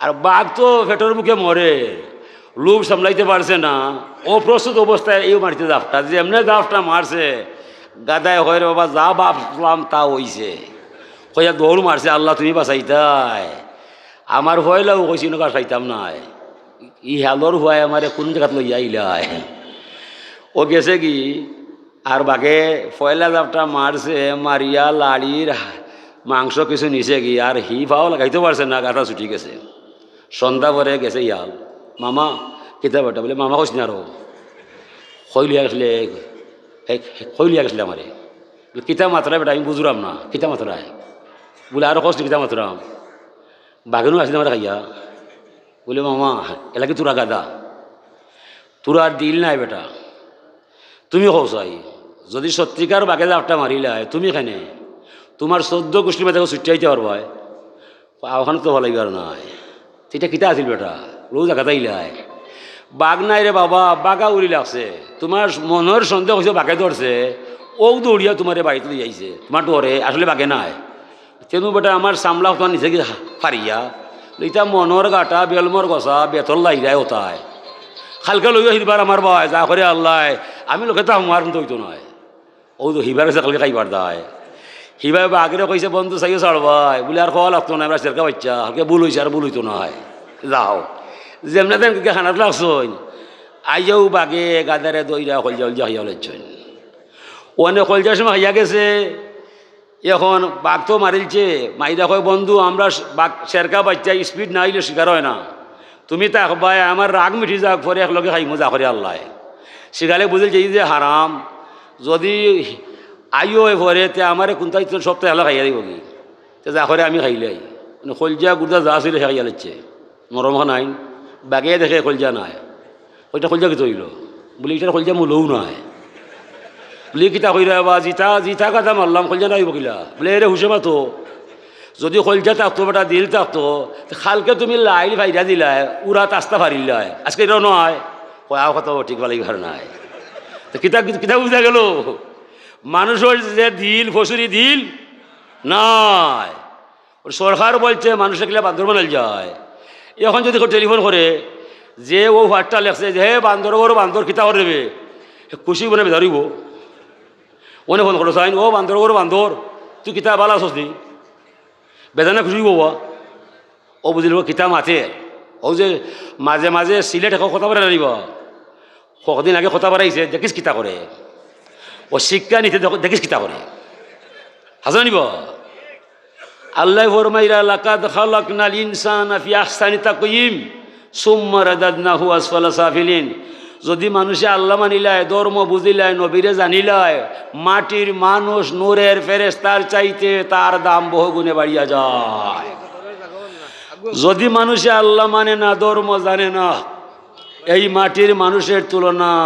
আর বাঘ তো পেটর ভুকে মরে, লোভ সামলাইতে পারছে না, অপ্রস্তুত অবস্থায় এই মাটিতে জাপটা, যে এমনি জাপটা মারছে, গাধায় কয়, "রে বাবা, যা ভাবলাম তা অইছে।" কইয়া দৌড় মারছে, "আল্লাহ, তুমি বাঁচাইতায়, আমার পয়লাউ কইছি, নৌকা খাইতাম নায়, ই হিয়ালর পুয়ায় আমারে কোন জাগাত লইয়া আইলায়।" ও গেছে কি, আর বাঘে পয়লা জাপটা মারছে, মারিয়া লাড়ির মাংস কিছু নিছে গি, আর হি পাও লাগাইতো পারছে না, গাটা ছুটি গেছে। সন্ধ্যা পরে গেছে ইয়াল, "মামা, কিতা বেটা?" বলে, "মামা কইস না আরো, কইলিয়া গেছলে, কইলিয়া গেছলে আমারে।" বলে, "কিতা মাতরায় বেটা, আমি বুঝরাম না, কিতা মাতরায়?" বলে, "আরো কইস না, কিতা মাতরাম?" "বাঘে নু আছলে আমারে খাইয়া।" বলে, "মামা, এলা কি তুরা গাধা? তুরার দিল নাই বেটা। তুমি কও চাই, যুদি সত্যিকার বাঘে জাপটা মারিলায়, তুমি কেনে? তুমার চৌদ্দ গুষ্টির মাঝে ছুটিয়া আইতা পারবায়? ওখানো তো ফালাইবার নায়। ইটা কিতা আছিল বেটা? রোজ আঘাত আইলায়।" "বাঘ নায় রে বাবা, বাঘা উড়ি লাগছে। তুমার মনর সন্দেহ অইছে বাঘে ধরছে, অউ দৌড়িয়া তুমারে বাড়িত লই আইছে। তুমার ডরে, আসলে বাঘে নায়।" "তেনু বেটা আমার সামলা অখান নিছে গি ফারিয়া।" "ইতা মনর গাটা, বেলমর গছা, বেতর লাইরায় অতায়। কালকে লইও হিরবার আমার বায়, যা করে আল্লায়, আমি লোকে তো আমার মতো অইতো নায়।" অউ তো হিবার গেছে কালকে খাইবার দায়। হিবায় বাঘরে কইছে, "বন্ধু চাইও ছাড়বায়।" বলে, "আর কওয়া লাগতো না, আমরা শেরকা বাইচ্চা, কালকে ভুল অইছে, আর ভুল অইতো নায়। যাও।" যেমনে তেন কালকে খানাত লাগছইন, আইয়াউ বাঘে গাধারে দইরা কলজা উলজা খাইয়া লাইছইন। অনে কলজার সময় খাইয়া গেছে, এখন বাঘ তো মারিলছে, মাইরা কয়, "বন্ধু, আমরা শ-, বাঘ, শেরকা বাইচ্চা, speed না আইলে শিকার অয় না। তুমি থাকবায়, আমার রাগ মিটি যাউক, পরে একলগে খাইমু, যা করে আল্লায়।" শিকারে বুঝিলছে, "ই যে হারাম, যুদি আইও অয় পরে, তে আমারে কুন্তা ইতো সবতা একলা খাইয়া দিবো গি? তে যা করে আমি খাইলাই।" মানে কলজা গুর্দা যা আছিল, হে খাইয়া লাইছে। নরম খানাইন, বাঘে দেখে কলজা নাই। "ইটা কলজা কিতা অইলো?" বলে, "ইটার কলজা মুলউ নাই।" বলে, "কিতা কইরা বা, জিতা, জিতা গাধা মারলাম, কলজা নাই অইবো কিলা?" বলে, "এরে হুশে মাতো, যুদি কলজা থাকতো, বেটা দিল থাকতো, তে কালকে তুমি লাইল ফাইরা দিলায়, উড়াত আস্তা ফারিলায়, আজকে ইটা নায়।" কয়, "আও কথা ঠিক ফালাইবার নায়।" তো কিতা, কিতা বুঝা গেল? মানুষর যে দিল, পশুরই দিল নাই। ওর সরকার বলছে মানুষরে কিলা বান্দর বানাইল যায়। এখন যুদি কেউ টেলিফোন করে যে অউ ফাটটা লেখছে যে, "হে বান্দর ঘর বান্দর, কিতা করে দেবে?" হে খুশি মনে বেজার অইবো। অনে ফোন করো, "চাইন, ও বান্দর ঘর বান্দর, তুই কিতা বালা আছস নি? বেজার না খুশি অইবো বা?" অউ বুঝিল, ও কিতা মাতে। অউ যে মাঝে মাঝে সিলেট এখন কথা বলে না নিবা। কদিন আগে কথা বাড়াইছে, দেখিস কিতা করে। ও শিক্ষা নিতে দেখ-, দেখিস কিতা করে। হাছা না নিবা? আল্লায় ফরমাইরা, "লাকাদ খালাকনাল ইনসানা ফি আহসানি তাকওয়িম, সুম্মা রাদাদনাহু আসফালা সাফিলিন।" যুদি মানুষে আল্লাহ মানিলায়, ধর্ম বুঝিলায়, নবীরে জানিলায়, মাটির মানুষ নূরের ফেরেশতার চাইতে তার দাম বহুগুণে বাড়িয়া যায়। যুদি মানুষে আল্লাহ মানে না, ধর্ম জানে না, এই মাটির মানুষের তুলনা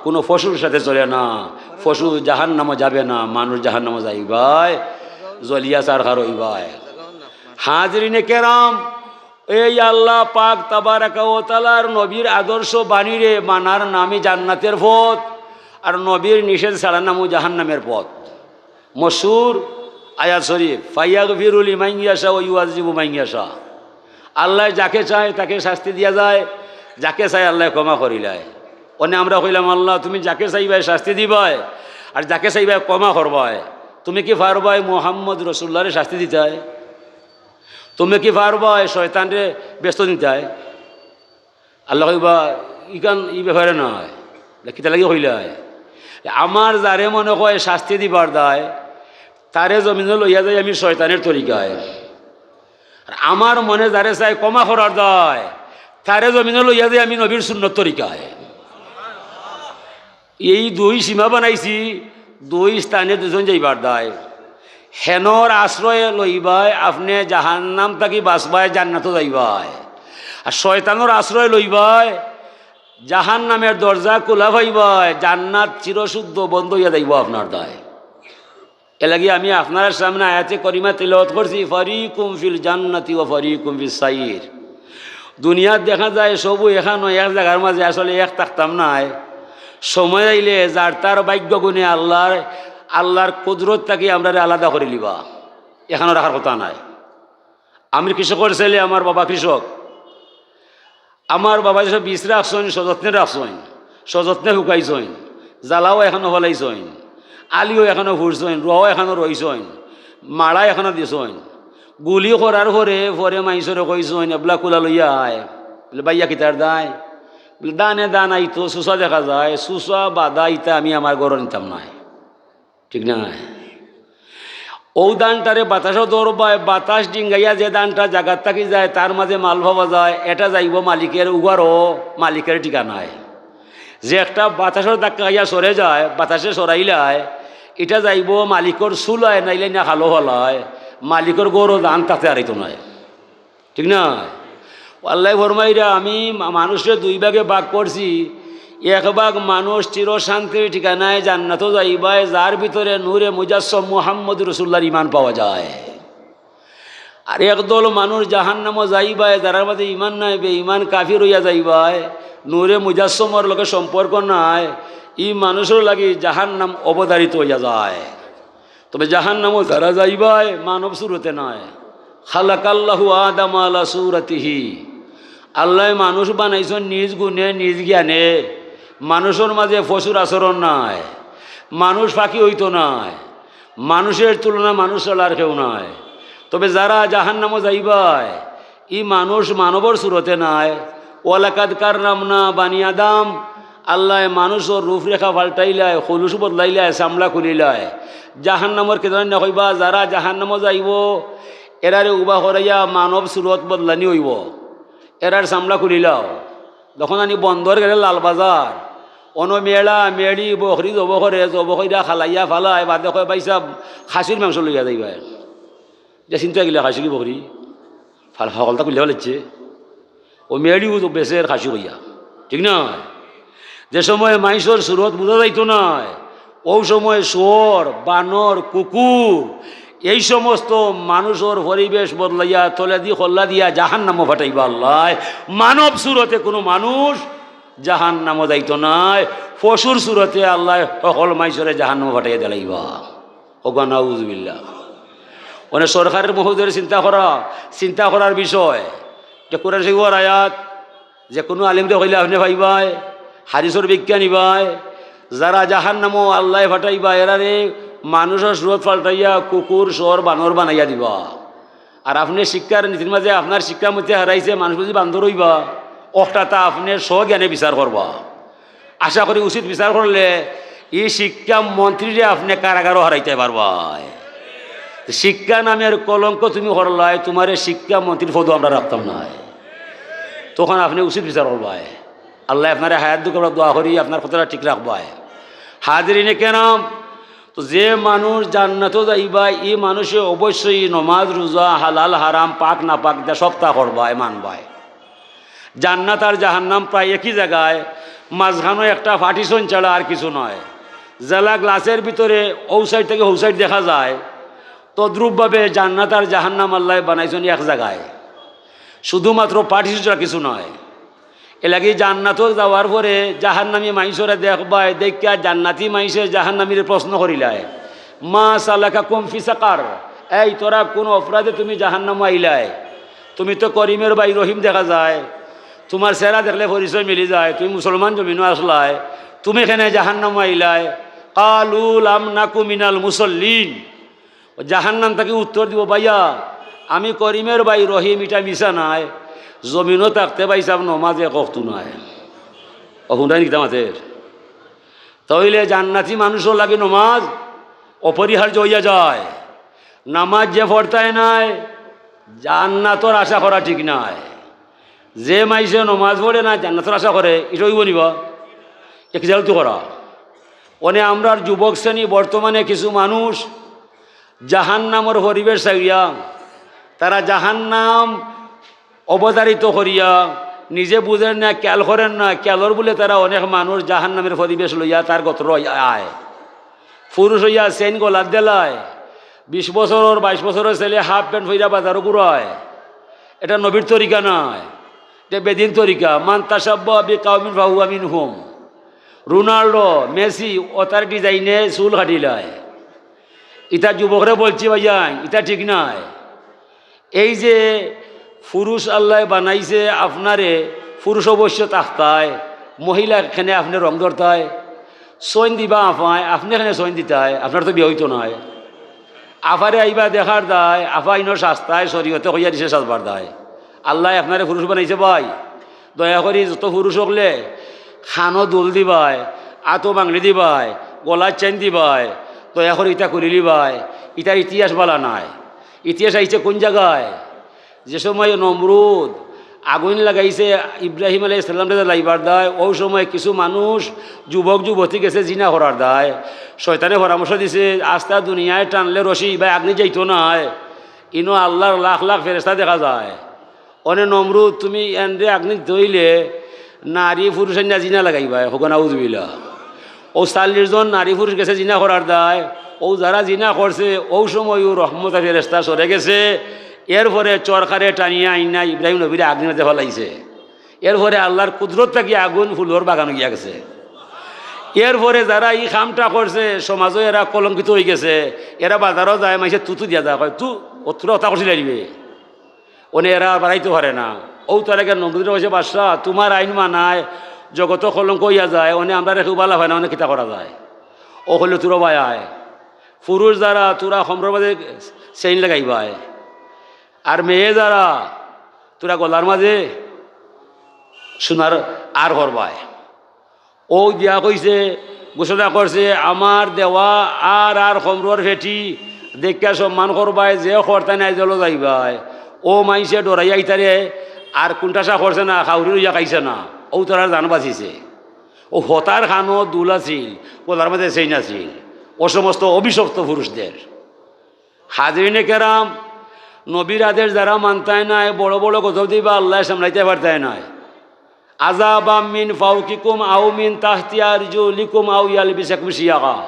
কোনো পশুর সাথে চলে না। পশু জাহান্নামো যাবে না, মানুষ জাহান্নামো যাইবায়, জ্বলিয়া ছারখার অইবায়। হাজিরিনে কেরাম, এই আল্লাহ পাক তাবারাকা ওয়া তাআলার নবীর আদর্শ বাণীরে মানার নামই জান্নাতের পথ, আর নবীর নিষেধ ছাড়ার নামও জাহান্নামের পথ। মশহুর আয়াত শরীফ, "ফায়াগফিরু লিমান ইয়াশা ওয়া ইউআযযিবু মান ইয়াশা।" আল্লায় যাকে চায় তাকে শাস্তি দিয়া যায়, যাকে চায় আল্লায় ক্ষমা করিলায়। অনে আমরা কইলাম, "আল্লাহ, তুমি যাকে চাইবায় শাস্তি দিবায়, আর যাকে চাইবায় ক্ষমা করবায়। তুমি কি পারবায় মুহাম্মদ রাসূলুল্লাহরে শাস্তি দিতায়? তুমি কি পারবায় শয়তানরে বেহেস্তো নিতায়?" আল্লায় কইবা, "ইখান ই ব্যাপারে নায়।" বলে, "কিতা লাগি কইলায়?" "আমার যারে মনে কয় শাস্তি দিবার দায়, তারে জমিনো লইয়া যাই আমি শয়তানের তরিকায়। আর আমার মনে যারে চায় ক্ষমা করার দায়, তারে জমিনো লইয়া যাই আমি নবীর সুন্নত তরিকায়।" এই দুই সীমা বানাইছি, দুই স্থানে দুইজন যাইবার দায়। হেনর আশ্রয় লইবায়, আপনে জাহান্নাম থাকি বাঁচবায়, জান্নাতো যাইবায়। আর শয়তানর আশ্রয় লইবায়, জাহান্নামের দরজা খোলা পাইবায়, জান্নাত চিরশুদ্ধ বন্ধ অইয়া যাইবো আপনার দায়। এর লাগি আমি আপনার সামনে আয়াতে করিমা তিলাওয়াত করছি, "ফারিকুম ফিল জান্নাতি ওয়া ফারিকুম ফিস সাইর।" দুনিয়াত দেখা যায় সবু এখানো এক জাগার মাঝে, আসলে এক থাকতাম নায়। সময় আইলে যার তার ভাগ্য গুণে আল্লাহর, আল্লাহর কুদরত থাকি আমরারে আলাদা করি লিবা, এখানো রাখার কথা নায়। আমি কৃষকর ছেলে, আমার বাবা কৃষক। আমার বাবা যেসব বীজ রাখছইন, সযত্নে রাখছইন, সযত্নে হুকাইছইন, জ্বালাও এখানো ফলাইছইন, আলিও এখানো ফুরছইন, রোয়াও এখানো রইছইন, মাড়া এখানো দিছইন, গুলি করার পরে, পরে মাইনষরে কইছইন, "এবলা কুলা লইয়া আয়।" বলে, "ভাইয়া, কিতার দায়?" বলে, "দানে দান আইতো, সুসা দেখা যায়, সুসা বাদা ইতা আমি আমার ঘরো নিতাম নায়।" ঠিক না? অউ ধানটারে বাতাসও ধরবায়, বাতাস ডিঙ্গাইয়া যে ধানটা জাগাত থাকি যায়, তার মাঝে মাল পাওয়া যায়, এটা যাইবো মালিকের উগারো, মালিকের ঠিকানায়। যে একটা বাতাসর ধাক্কা খাইয়া সরে যায়, বাতাসে সরাইলায়, এটা যাইবো মালিকর চুলায়, নাইলে না খালো ফালায়, মালিকর ঘরো ধান তাতে হারাইতো নায়। ঠিক না? আল্লায় ফরমাইরা, আমি মা-, মানুষরে দুই ভাগে ভাগ করছি। এক ভাগ মানুষ চির শান্তির ঠিকানায় জান্নাতো যাইবায়, যার ভিতরে নূরে মুজাসসম মুহাম্মদ রাসূলুল্লাহর ঈমান পাওয়া যায়। আর একদল মানুষ জাহান্নামো যাইবায়, যারার মাঝে ঈমান নাই, বেঈমান কাফির অইয়া যাইবায়, নূরে মুজাসসমর লগে সম্পর্ক নাই, ই মানুষর লাগি জাহান্নাম অবধারিত অইয়া যায়। তবে জাহান্নামো যারা যাইবায়, মানব সুরতে নায়। খালাকাল্লাহু আদামা আলা সুরাতিহি। আল্লায় মানুষ বানাইছইন নিজ গুণে, নিজ জ্ঞানে। মানুষর মাঝে পশুর আচরণ নাই, মানুষ পাখি অইতো নায়, মানুষের তুলনা মানুষ ছাড়া আর কেউ নাই। তবে যারা জাহান্নামো যাইবায়, ই মানুষ মানবর সুরতে নায়। ওয়ালাকাদ কাররামনা বানি আদম, আল্লায় মানুষর রূপরেখা পাল্টাইলায়, খলুস বদলাইলায়, চামড়া খুলিলায়। জাহান্নামর কেদার না কইবা, যারা জাহান্নামো যাইবো, এরারে উবা করাইয়া মানব সুরত বদলানি অইবো। এরার চামড়া খুলিলাও। যখন আনি বন্দর গেলে লালবাজার, অনো মেড়া, মেড়ি, বকরি জব করে, জব কইরা খালাইয়া ফালায়, বাদে কয়, "ভাইসাব, খাসির মাংস লইয়া যাইবায়।" যে চিন্তা গেলে খাসি কি বকরি? ফাল-, ফালতা খুলিয়া ফালাইছে। ও মেড়িও তো বেচের খাসি কইয়া। ঠিক না? যে সময় মাইনষর সুরত বুঝা যাইতো নায়, অউ সময় শুয়োর, বানর, কুকুর, এই সমস্ত মানুষর পরিবেশ বদলাইয়া তলেদি খল্লা দিয়া জাহান্নামো ফাটাইবা আল্লায়। মানব সুরতে কুনু মানুষ জাহান্নামো যাইতো নায়, পশুর সুরতে আল্লায় হকল মাইনষরে জাহান্নামো ফাটাইয়া দিলাইবা। ওগো নাউজুবিল্লাহ। মানে সরকারের মহোদয়ের চিন্তা করা, চিন্তা করার বিষয়। যে কোরআন শরীফর আয়াত, যে কুনু আলিমরে কইলে আপনে পাইবায়, হাদিসর ব্যাখ্যা নিবায়, যারা জাহান্নামো আল্লায় ফাটাইবা, এরারে মানুষর সুরত পাল্টাইয়া কুকুর, শুয়োর, বানর বানাইয়া দিবা। আর আপনে শিক্ষার নীতির মাঝে আপনার শিক্ষা মতে হারাইছে, মানুষ বুঝি বান্দর অইবা, অখটা তা আপনে স্বজ্ঞানে বিচার করবা। আশা করি উচিত বিচার করলে ই শিক্ষা মন্ত্রীরে আপনে কারাগারো হারাইতায় পারবায়। শিক্ষা নামের কলঙ্ক তুমি করলায়, তুমারে শিক্ষা মন্ত্রীর পদো আমরা রাখতাম নায়। তখন আপনে উচিত বিচার করবায়। আল্লায় আপনারে হায়াত দুক, আমরা দোয়া করি আপনার কথাটা ঠিক রাখবায়। হাজিরিনে কেরাম, তো যে মানুষ জান্নাতো যাইবা, ই মানুষে অবশ্যই নমাজ, রোজা, হালাল, হারাম, পাক, নাপাক, ইতা সবতা করবায়, মানবায়। জান্নাত আর জাহান্নাম প্রায় একই জাগায়, মাঝখানো একটা partition ছাড়া আর কিছু নায়। যেলা গ্লাসের ভিতরে অউ side থাকি হউ side দেখা যায়, তদ্রূপভাবে জান্নাত আর জাহান্নাম আল্লায় বানাইছইন এক জাগায়, শুধুমাত্র partition ছাড়া কিছু নায়। এরলাগি জান্নাতো যাওয়ার পরে জাহান্নামী মাইনষরে দেখবায়, দেখিয়া জান্নাতি মাইনষে জাহান্নামীরে প্রশ্ন করিলায়, "মা সালাকাকুম ফি সাকার?" এই, তোরা কুন অপরাধে তুমি জাহান্নামো আইলায়? তুমি তো করিমের ভাই রহিম দেখা যায়, তুমার চেহারা দেখলে পরিচয় মিলি যায়, তুমি মুসলমান জমিনো আছলায়, তুমি কেনে জাহান্নামো আইলায়? কালু লাম নাকু মিনাল মুসল্লিন। ও জাহান্নাম থাকি উত্তর দিবো, "ভাইয়া, আমি করিমের ভাই রহিম, ইটা মিছা নায়, জমিনো থাকতে ভাইসাব নমাজ এক অক্ত নায়।" ও হুনরায়নি কিতা মাতের? তাইলে জান্নাতি মানুষর লাগি নমাজ অপরিহার্য অইয়া যায়। নমাজ যে পড়তায় নায়, জান্নাতর আশা করা ঠিক নায়। যে মাইনষে নমাজ পড়ে না, জান্নাতর আশা করে, ইটা অইবো নি বা? এক জালতি করা। অনে আমরার যুবক শ্রেণী বর্তমানে কিছু মানুষ জাহান্নামর পরিবেশ চাইয়া, তারা জাহান্নাম অবধারিত করিয়া নিজে বুঝের না, খেয়াল করের না, খেয়ালর বুলে তারা অনেক মানুষ জাহান্নামের পরিবেশ লইয়া তার গতরো আয়। পুরুষ অইয়া চেইন গলাত দেলায়, বিশ বছরর, বাইশ বছরর ছেলে half pant পইরা বাজারো ঘুরায়, এটা নবীর তরিকা নায়, এটা বেদিন তরিকা। মান তাশাব্বাহা বিকাওমিন ফাহুয়া মিনহুম। রোনাল্ডো, মেসি, অতার design-এ চুল কাটিলায়। ইতা যুবকরে বলছি ভাইয়া, ইতা ঠিক নায়। এই যে পুরুষ আল্লায় বানাইছে আপনারে, পুরুষ অবশ্য থাকতায়, মহিলা কেনে আপনে রং ধরতায়? চেইন দিবা আফায়, আপনে কেনে চেইন দিতায়? আপনার তো বিয়া অইতো নায়। আফারে আইবা দেখার দায়, আফা ইনো সাজতায়, শরীয়তে কইয়া দিছে সাজবার দায়। আল্লায় আপনারে পুরুষ বানাইছে ভাই, দয়া করি যত পুরুষ অকলে কানো দুল দিবায়, আতো বাংলি দিবায়, গলাত চেইন দিবায়, দয়া করি ইতা খুলিলিবায়, ইতার ইতিহাস বালা নায়। ইতিহাস আইছে কুন জাগায়? যে সময় নমরুদ আগুইন লাগাইছে ইব্রাহিম আলাইহিস সালামরে জ্বালাইবার দায়, অউ সময় কিছু মানুষ যুবক যুবতী গেছে জিনা করার দায়। শয়তানে পরামর্শ দিছে, আস্তা দুনিয়ায় টানলে রশি ইবায় আগ্নিত যাইতো নায়, ইনো আল্লার লাখ লাখ ফেরেশতা দেখা যায়। অনে নমরুদ, তুমি এনরে আগ্নিত দিতে অইলে নারী পুরুষ আনিয়া জিনা লাগাইবায়, কউক্কা নাউজুবিল্লাহ। অউ চাল্লিশ জন নারী পুরুষ গেছে জিনা করার দায়, অউ যারা জিনা করছে, অউ সময়উ রহমতর ফেরেশতা সরে গেছে, এরপরে চরকারে টানিয়া আইনা ইব্রাহিম নবীরে আগ্নির মাঝে ফালাইছে। এরপরে আল্লার কুদরত থাকি আগুন ফুলর বাগানো গিয়া গেছে। এরপরে যারা ই কামটা করছে, সমাজো এরা কলঙ্কিত অইগেছে, এরা বাজারো যায়, মাইনষে থু থু দিয়া যায়, কয়, "তু, অতরা অতা করছিলায় নি বে।" অনে এরা আর বাড়াইতো পারে না। অউ তার আগে নমরুদরে কইছে, "বাদশা, তুমার আইন মানায় জগতো কলঙ্ক অইয়া যায়, অনে আমরারে কেউ বালা পায় না, অনে কিতা করা যায়?" অউ কইলো, "তুরা বায় আয়, পুরুষ যারা, তুরা কমরর মাঝে চেইন লাগাইবায়, আর মেয়ে যারা, তুরা গলার মাঝে সোনার আর করবায়।" অউ দিয়া কইছে, ঘোষণা করছে, "আমার দেওয়া আর আর কমরর পেটি দেখিয়া সম্মান করবায়, যে করতায় নায় জেলো যাইবায়।" অউ মাইনষে ডরাইয়া ইতারে আর কুন্তাশা করছে না, কাউরি লইয়া খাইছে না, অউ তারার জান বাঁচিছে। অউ হতার কানো দুল আছিল, গলার মাঝে চেইন আছিল, অউ সমস্ত অভিশপ্ত পুরুষদের। হাজিরিনে কেরাম, নবীর আদেশ যারা মানতায় নায়, বড় বড় গজব দিবা, আল্লায় সামলাইতে পারতায় নায়। আযাবাম মিন ফাওকিকুম আও মিন তাহতি আরজুলিকুম আও ইয়ালবিসাকুম শিয়াআ।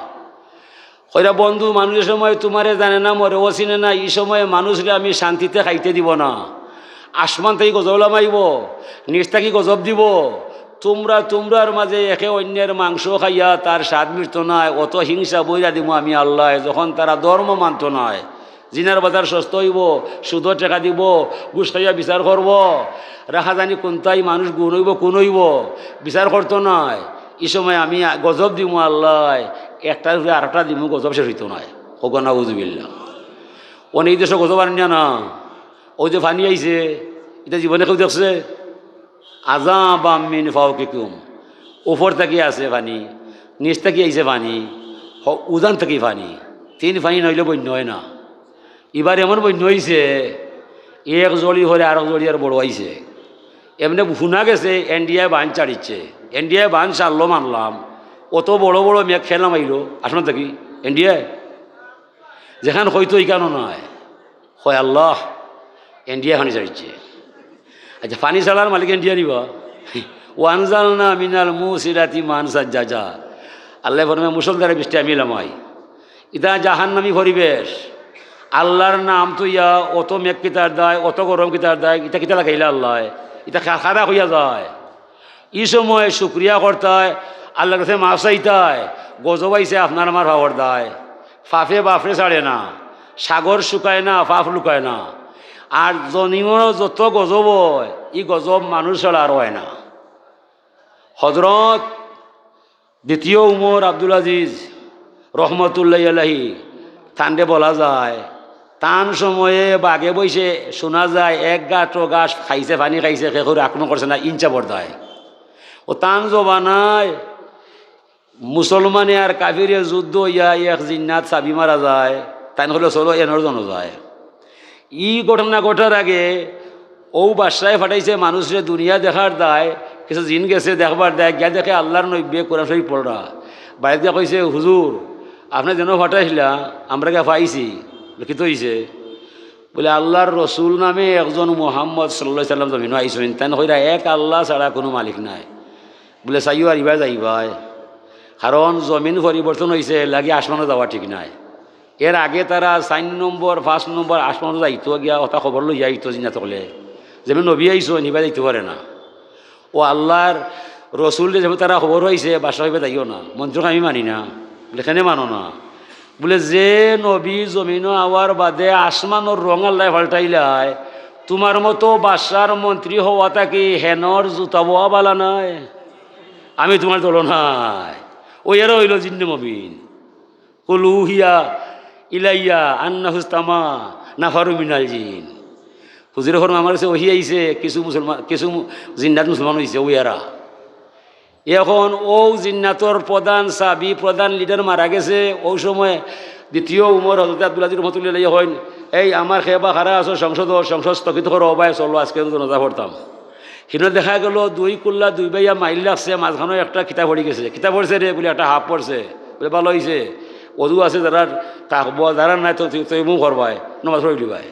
কইরা, বন্ধু, মানুষ যে সময় তুমারে জানে না, মরেও চিনে না, ই সময় মানুষরে আমি শান্তিতে খাইতে দিব না। আসমান থাকি গজব লামাইবো, নিচ থাকি গজব দিবো। তুমরা তুমরার মাঝে একে অইন্যের মাংস খাইয়া তার স্বাদ মিটতো নায়, অত হিংসা বইরা দিমু আমি আল্লায়, যখন তারা ধর্ম মানতো নায়। জিনার বাজার সস্তা অইবো, সুদর টেকা দিবো, ঘুষ খাইয়া বিচার করবো, রাখা জানি কুন্তায় মানুষ গুণ অইবো, কুন অইবো, বিচার করতো নায়। ই সময় আমি গজব দিমু আল্লায়, একটার উপরে আরোটা দিমু, গজব শেষ অইতো নায়। কউক্কা নাউজুবিল্লাহ। অনে ই দেশো গজব আরইন না, অউ যে পানি আইছে, ইটা জীবনে কেউ দেখছে? আযাবাম মিন ফাওকিকুম, উপর থাকি আছে পানি, নিচ থাকি আইছে পানি, হ-, উজান থাকি পানি। তিন পানি নাইলে বন্যা অয় না। ইবার এমন বন্যা অইছে, এক জড়ি পরে আরক জড়ি আর বড় অইছে। এমনে হুনা গেছে ইন্ডিয়ায় বান ছাড়িছে, ইন্ডিয়ায় বান ছাড়লো মানলাম, অত বড় বড় মেঘ খেলা মাইলো আসমান থাকি ইন্ডিয়ায়, যেখান কইতো ইখানও নায়। কয়, "আল্লাহ, ইন্ডিয়ায় পানি ছাড়িছে।" আচ্ছা, পানি ছাড়ার মালিক ইন্ডিয়া নি বা? "ওয়ানজালনা মিনাল মুসিরাতি মাআন সাজ্জাজা।" আল্লায় ফরমায়, "মুষলধারে বৃষ্টি আমি লামাই।" ইটা জাহান্নামী পরিবেশ। আল্লার নাম থইয়া অত মেঘ কিতার দায়, অত গরম কিতার দায়, ইটা কিতা লাগাইলা আল্লায়? ইটা খা-, খারাপ অইয়া যায়। ই সময় শুকরিয়া করতায়, আল্লার গেছে মাফ চাইতায়, গজব আইছে আপনার আমার পাপর দায়। পাপে বাপরে ছাড়ে না, সাগর শুকায় না, পাপ লুকায় না। আর জমিনো যত গজব অয়, ই গজব মানুষ ছাড়া আর অয় না। হজরত দ্বিতীয় উমর আব্দুল আজিজ রহমতুল্লাহি আলাইহি, তানরে বলা যায়, তান সময়ে বাগে বইছে শুনা যায়, এক গাঁটো ঘাস খাইছে, পানি খাইছে, কেউরে আক্রমণ করছে না, ইনচা বর্দায়। অউ তান জমানায় মুসলমানে আর কাফিরে যুদ্ধ অইয়া এক জিন্নাত সাবি মারা যায়, তাইন কইলো, "চলো, এনর জনো যায়।" ই ঘটনা ঘটার আগে অউ বাদশায় ফাটাইছে মানুষরে দুনিয়া দেখার দায়, কিছু জিন গেছে দেখবার দায়, গিয়া দেখে আল্লার নবীয়ে কোরআন শরীফ পড়রা। বাড়িত গিয়া কইছে, "হুজুর, আপনে যেন ফাটাইছিলা, আমরা গিয়া পাইছি।" বলে, "কিতা অইছে?" বলে, "আল্লার রসুল নামে একজন মুহাম্মদ সাল্লাল্লাহু আলাইহি ওয়াসাল্লাম জমিনো আইছইন, তাইন কইরা এক আল্লা ছাড়া কুনু মালিক নাই।" বলে, "চাইও আর ইবায় যাইবায়, কারণ জমিন পরিবর্তন অইছে, এরলাগি আসমানো যাওয়া ঠিক নায়।" এর আগে তারা চাইর নম্বর, পাঁচ নম্বর আসমানো যাইতো, গিয়া অতা খবর লইয়া আইতো জিন্নাত অকলে, যেমনে নবী আইছইন, ইবায় যাইতো পারে না। অউ আল্লার রসুলরে যেমনে তারা খবর পাইছে, বাদশা কইবা যাইও না, মন্ত্রীরে আমি মানি না। বলে, "কেনে মানো না?" বলে, "যে নবী জমিনো আওয়ার বাদে আসমানর রং আল্লায় পাল্টাইলায়, তুমার মতো বাদশার মন্ত্রী হওয়া থাকি হেনর জুতা বওয়া বালা নায়। আমি তুমার দলো নায়।" অউ এরা অইলো জিন্নে মমিন। "কুল উহিয়া ইলাইয়া আন্নাহু ইস্তামা নাফারু মিনাল জিন।" হুজুরে ফরমায়, "আমার গেছে ওহি আইছে, কিছু মুসলমান, কিছু মু-, জিন্নাত মুসলমান অইছে, অউ এরা।" এখন অউ জিন্নাতর প্রধান সাবি, প্রধান লিডার মারা গেছে। অউ সময় দ্বিতীয় উমর হযরত আব্দুল আজিজ রহমতুল্লাহ আলাইহি কইন, "এই আমার খেবা খাড়া আছো সংসদ, সংসদ স্থগিত করো, অবায় চলো, আজকে জানাজা পড়তাম।" হিনো দেখা গেল দুই কুল্লা দুই বাইয়া মাইল লাগছে, মাঝখানো একটা কিতা পড়ি গেছে। "কিতা পড়ছে রে?" বলে, "একটা হাফ পড়ছে।" বলে, "ভালা অইছে, অজু আছে যারার থাকবো, যারার নাই তো তুই, তুই মুখ করবায়, নমাজ পড়ি লিবায়।"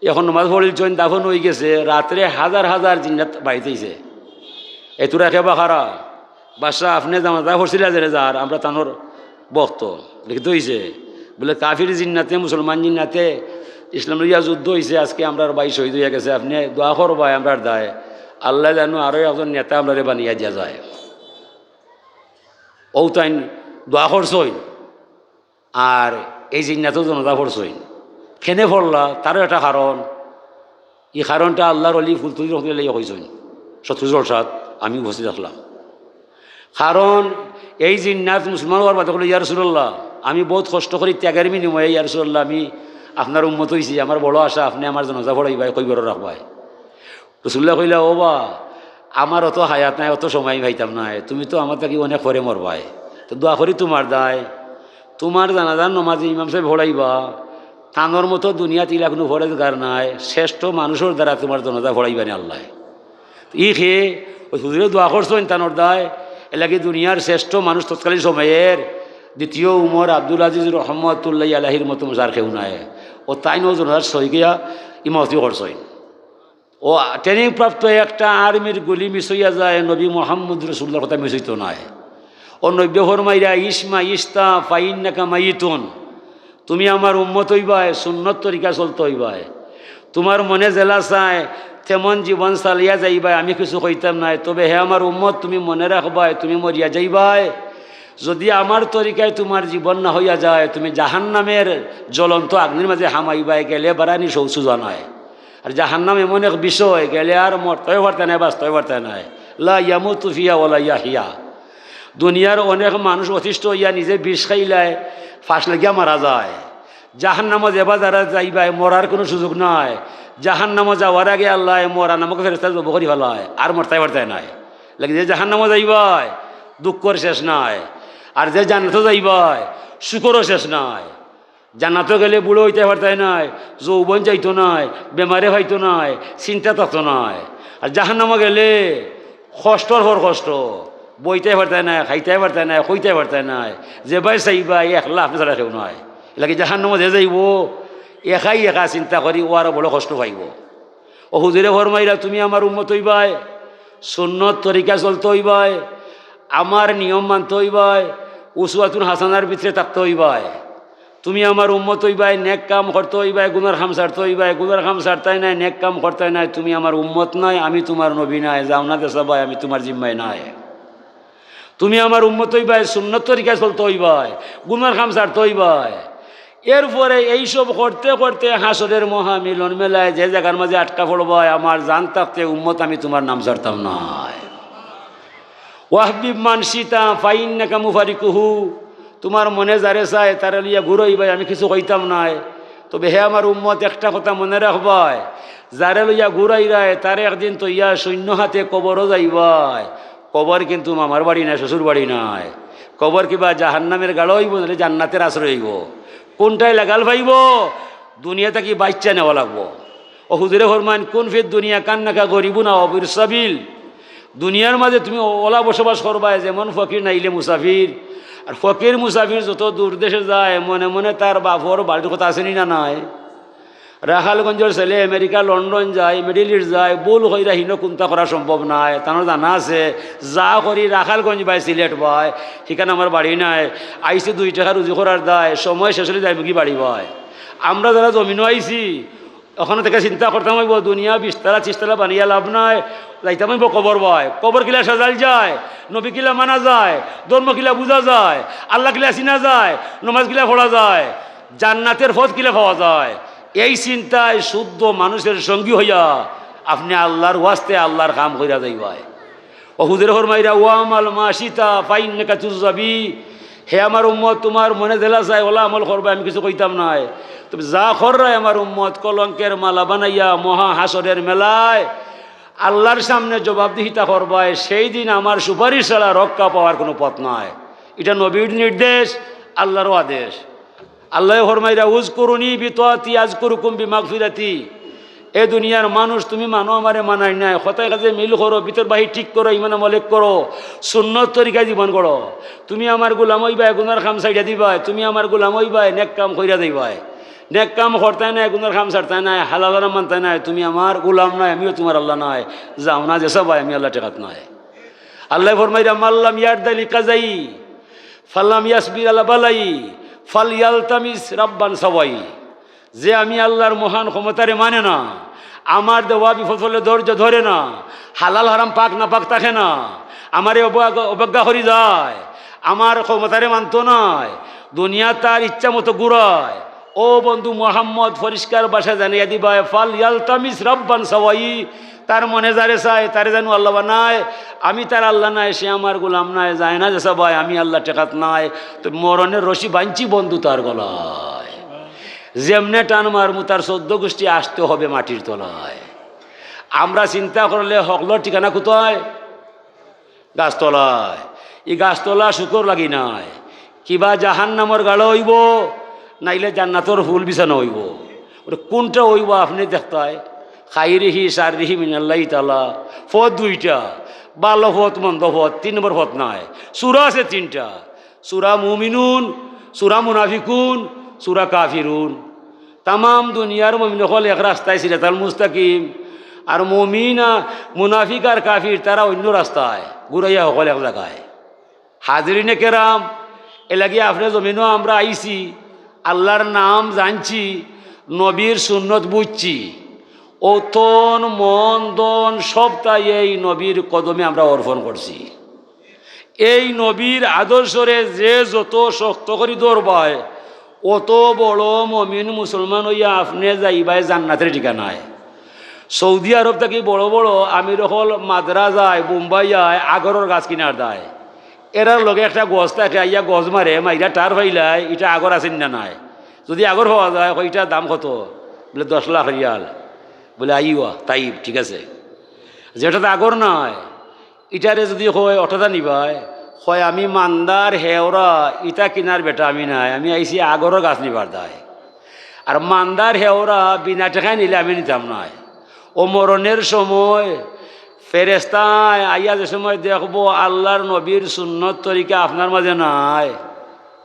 এখন নমাজ পড়িল, জৈন দাফন অই গেছে, রাত্রে হাজার হাজার জিন্নাত বাড়িত আইছে। "এ তোরা খেবা খাড়া, বাদশা আপনে জানাজা পড়ছিলা যেরে যার, আমরা তানর ভক্ত।" লিখিত অইছে। বলে, "কাফির জিন্নাতে, মুসলমান জিন্নাতে ইসলাম লইয়া যুদ্ধ অইছে, আজকে আমরার ভাই শহীদ অইয়া গেছে, আপনে দোয়া করবায় আমরার দায়, আল্লায় জানু আরো একজন নেতা আমরারে বানাইয়া দিয়া যায়।" অউ তাইন দোয়া করছইন। আর এই জিন্নাতও জানাজা পড়ছইন। কেনে পড়লা? তারও একটা কারণ। ই কারণটা আল্লার অলি ফুলতলি রহমতুল্লাহ আলাইহি কইছইন। শত্রু জলসাত আমি উপস্থিত আছলাম। কারণ এই জিন্নাত মুসলমান অওয়ার বাদে কইলো, "ইয়া রাসূলুল্লাহ, আমি বউত কষ্ট করি ত্যাগর বিনিময়ে, ইয়া রাসূলুল্লাহ, আমি আপনার উম্মত অইছি, আমার বড় আশা আপনে আমার জানাজা পড়াইবায়, কবরো রাখবায়।" রাসূলুল্লাহ কইলা, "ও বা, আমার অত হায়াত নাই, অত সময় আমি পাইতাম নায়, তুমি তো আমার থাকি অনেক পরে মরবায়, তো দোয়া করি তুমার দায়, তুমার জানাজার নমাজ ইমাম সাবে পড়াইবা, তানর মতো দুনিয়াত ইলা কুনু পরেজগার নাই, শ্রেষ্ঠ মানুষর দ্বারা তুমার জানাজা পড়াইবা নে আল্লায়।" ই হে, অউ হুজুরে দোয়া করছইন তানর দায়, এরলাগি দুনিয়ার শ্রেষ্ঠ মানুষ তৎকালীন সময়ের দ্বিতীয় উমর আব্দুল আজিজ রহমতুল্লাহ আলাইহির মতো মজার কেউ নাই। অউ তাইন অউ জানাজার সহি গিয়া ইমামতি করছইন। অউ ট্রেনিং প্রাপ্ত একটা আর্মির গুলি মিস অইয়া যায়, নবী মুহাম্মদ রাসূলুল্লাহর কথা মিস অইতো নায়। অউ নবীয়ে ফরমাইরা, "ইশমা ইশতা ফাইন্নাকা মাইতুন।" তুমি আমার উম্মত অইবায়, সুন্নত তরিকা চলতো অইবায়। তুমার মনে যেলা চায়, তেমন জীবন চালাইয়া যাইবায়, আমি কিছু কইতাম নায়। তবে হে আমার উম্মত, তুমি মনে রাখবায়, তুমি মরিয়া যাইবায়। যদি আমার তরিকায় তুমার জীবন না অইয়া যায়, তুমি জাহান্নামের জ্বলন্ত আগ্নির মাঝে হামাইবায়, গেলে বারানি সৌ সুজা নায়। আর জাহান্নাম এমন এক বিষয়, গেলে আর মরতেও পারতায় নায়, বাঁচতেও পারতায় নায়। লা ইয়ামুতু ফিহা ওয়ালা ইয়াহিয়া। দুনিয়ার অনেক মানুষ অতিষ্ঠ অইয়া নিজে বিষ খাইলায়, ফাঁস লাগিয়া মারা যায়। জাহান্নামো যেবা যারা যাইবায়, মরার কুনু সুযোগ নাই। জাহান্নামো যাওয়ার আগে আল্লায় মরা নামক ফেরেশতা জব করি ফালায়, আর মরতায় পারতায় নায়। লেকিন যে জাহান্নামো যাইবায়, দুঃখর শেষ নাই। আর যে জান্নাতো যাইবায়, সুখরও শেষ নাই। জান্নাতো গেলে বুড়া অইতায় পারতায় নায়, যৌবন যাইতো নায়, বেমারে পাইতো নায়, চিন্তা থাকতো নায়। আর জাহান্নামো গেলে কষ্টর পর কষ্ট, বইতায় পারতায় নায়, খাইতায় পারতায় নায়, কইতায় পারতায় নায়, যেবায় চাইবায় একলা আপনে ছাড়া কেউ নাই। এরলাগি জাহান্নামো যে যাইবো, একাই একা চিন্তা করি, অউ আরো বড় কষ্ট পাইবো। অউ হুজুরে ফরমাইরা, তুমি আমার উম্মত অইবায়, সুন্নত তরিকা চলতো অইবায়, আমার নিয়ম মানতো অইবায়, উসওয়াতুন হাসানার ভিতরে থাকতো অইবায়। তুমি আমার উম্মত অইবায়, নেক কাম করতো অইবায়, গুনার কাম ছাড়তো অইবায়, গুনার কাম ছাড়তায় নায়, নেক কাম করতায় নায়, তুমি আমার উম্মত নায়, আমি তুমার নবী নায়, যাও না দেশাবায়, আমি তুমার জিম্মায় নায়। তুমি আমার উম্মত অইবায়, সুন্নত তরিকায় চলতো অইবায়, গুনার কাম ছাড়তো অইবায়। এরপরে এইসব করতে করতে হাশরের মহামিলন মেলায় যে জাগার মাঝে আটকা পড়বায়, আমার জান থাকতে উম্মত আমি তুমার নাম ছাড়তাম নায়। ওয়াহবিব মান শিতা ফাইন্নাকা মুফারিকুহু, তুমার মনে যারে চায় তারে লইয়া ঘুরাইবায়, আমি কিছু কইতাম নায়। তবে হে আমার উম্মত, একটা কথা মনে রাখবায়, যারে লইয়া ঘুরাইরায় তারে একদিন থইয়া শূন্য হাতে কবরো যাইবায়। কবর কিন্তু মামার বাড়ি নায়, শ্বশুর বাড়ি নায়। কবর কিবা জাহান্নামের গাড়া অইবো, নাইলে জান্নাতের আশ্রয় অইবো। কুনটায় লাগাল পাইবো? দুনিয়া থাকি বাইচ্চা নেওয়া লাগবো। অউ হুজুরে ফরমাইন, "কুন ফিদ দুনিয়া কান্নাকা গরিবুন আও আবির সাবিল।" দুনিয়ার মাঝে তুমি অলা বসবাস করবায় যেমন ফকির নাইলে মুসাফির। আর ফকির মুসাফির যত দূর দেশে যায়, মনে মনে তার বাপর বাড়ির কথা আছে নি না নাই? রাখালগঞ্জর ছেলে আমেরিকা, লন্ডন যায়, মিডল ইস্ট যায়, ভুল কইরা হিনো কুন্তা করা সম্ভব নায়। তানর জানা আছে, যা করি রাখালগঞ্জ বায়, সিলেট বায়, হিখান আমার বাড়ি নায়। আইছি দুই টেকা রুজি করার দায়, সময় শেষ অইলে যাইমুগি বাড়ি বায়। আমরা যারা জমিনো আইছি, অখানো থাকি চিন্তা করতাম অইবো, দুনিয়া বিশতলা, ত্রিশতলা বানাইয়া লাভ নাই, যাইতাম অইবো কবর বায়। কবর কিলা সাজাইল যায়, নবী কিলা মানা যায়, ধর্ম কিলা বুঝা যায়, আল্লাহ কিলা চিনা যায়, নমাজ কিলা পড়া যায়, জান্নাতের পথ কিলা পাওয়া যায়। এই চিন্তায় শুদ্ধ মানুষের সঙ্গী অইয়া আপনে আল্লাহর ওয়াস্তে আল্লাহর কাম কইরা যাইবায়। অউ হুজুরে ফরমাইরা, "ওয়ামাল মা শিতা ফাইন্নাকা তুজাবি।" হে আমার উম্মত, তুমার মনে যেলা চায় অলা আমল করবায়, আমি কিছু কইতাম নায়। তবে যা কররায় আমার উম্মত, কলঙ্কের মালা বানাইয়া মহা হাশরের মেলায় আল্লাহর সামনে জবাবদিহিতা করবায়, সেই দিন আমার সুপারিশ ছাড়া রক্ষা পাওয়ার কোনো পথ নাই। ইটা নবীর নির্দেশ, আল্লাহরও আদেশ। আল্লায় ফরমাইরা, "উযকুরুনি বিতাআতি আযকুরকুম বিমাগফিরাতি।" এ দুনিয়ার মানুষ, তুমি মানো আমারে, মানার নায়, কথায় কাজে মিল করো, ভিতর বাহির ঠিক করো, ইমান আমল এক করো, সুন্নত তরিকায় জীবন গড়ো। তুমি আমার গোলাম অইবায়, গুনার কাম ছাড়িয়া দিবায়, তুমি আমার গোলাম অইবায়, নেক কাম করিয়া দিবায়। নেক কাম করতায় নায়, গুনার কাম ছাড়তায় নায়, হালাল হারাম মানতায় নায়, তুমি আমার গোলাম নায়, আমিও তুমার আল্লাহ নায়। যাও না যেছা বায়, আমি আল্লাহ টেকাত নায়। আল্লায় ফরমাইরা, "মাল্লাম ইয়ারদা লিকাজাই, ফাল্লাম ইয়াসবির আলা বালাই, ফালইয়ালতামিস রাব্বান সাওয়াই।" যে আমি আল্লাহর মহান ক্ষমতারে মানে না, আমার দেওয়া বিপদ হলে ধৈর্য ধরে না, হালাল হারাম পাক না পাক থাকে না, আমারে অবজ্ঞা, অবজ্ঞা করি যায়, আমার ক্ষমতারে মানতো নায়, দুনিয়া তার ইচ্ছা মতো ঘুরায়, ও বন্ধু মোহাম্মদ, পরিষ্কার ভাষা জানাইয়া দিবায়, "ফালইয়ালতামিস রাব্বান সাওয়াই।" তার মনে যারে চায়, তারে জানু আল্লাহ বানায়। আমি তার আল্লাহ নায়, সে আমার গোলাম নায়, যায় না যেছা বায়, আমি আল্লাহ টেকাত নায়। তো মরণের রশি বানছি বন্ধু তার গলায়। যেমনে টান মারমু, তার চৌদ্দ গোষ্ঠী আসতে হবে মাটির তলায়। আমরা চিন্তা করলে হকলর ঠিকানা কোথায়? গাছতলায়। ই গাছতলা শুকর লাগি নায়, কিবা জাহান্নামর গাড়া অইবো, নাইলে জান্নাতর ফুল বিছানা অইবো। ওটা কোনটা অইবো আপনে দেখতায়? খাইরিহি শাররিহি মিনাল্লাহি তাআলা। পথ দুইটা, ভালো পথ, মন্দ পথ, তিন নম্বর পথ নায়। সূরা আছে তিনটা, সূরা মুমিনুন, সূরা মুনাফিকুন, সূরা কাফিরুন। তামাম দুনিয়ার মুমিন অকল এক রাস্তায়, সিরাতাল মুস্তাকিম। আর মুমিন, আ, মুনাফিক আর কাফির তারা অইন্য রাস্তায়, ঘুরাইয়া অকল এক জাগায়। হাজিরিনে কেরাম, এরলাগি আপনে জমিনো আমরা আইছি, আল্লাহর নাম জানছি, নবীর সুন্নত বুঝছি, অউ তন মন ধন সবতাই এই নবীর কদমে আমরা অর্পণ করছি। এই নবীর আদর্শরে যে যত শক্ত করি ধরবায়, অত বড় মমিন মুসলমান অইয়া আপনে যাইবায় জান্নাতের ঠিকানায়। সৌদি আরব থাকি বড় বড় আমির অকল মাদ্রা যায়, বোম্বাই যায়, আগরর গাছ কিনার দেয়। এরার লগে একটা গছ থাকে, আইয়া গছ মারে, মাইরা টার ফাইলায়, ইটা আগর আছে না নাই? যদি আগর পাওয়া যায়, কয়, "ইটার দাম কত?" বলে, "দশ লাখ রিয়াল।" বলে, "আইওয়া, তাই ঠিক আছে।" যেটাতে আগর নাই, ইটারে যদি কয়, "অটাতা নিবায়?" কয়, "আমি মান্দার হেওরা, ইটা কিনার বেটা আমি নায়, আমি আইছি আগরর গাছ নিবার দায়। আর মান্দার হেওরা বিনা টেকায় নিলে আমি নিতাম নায়।" ও মরণের সময় ফেরেস্তায় আইয়া যে সময় দেখবো আল্লাহর নবীর সুন্নত তরিকা আপনার মাঝে নাই,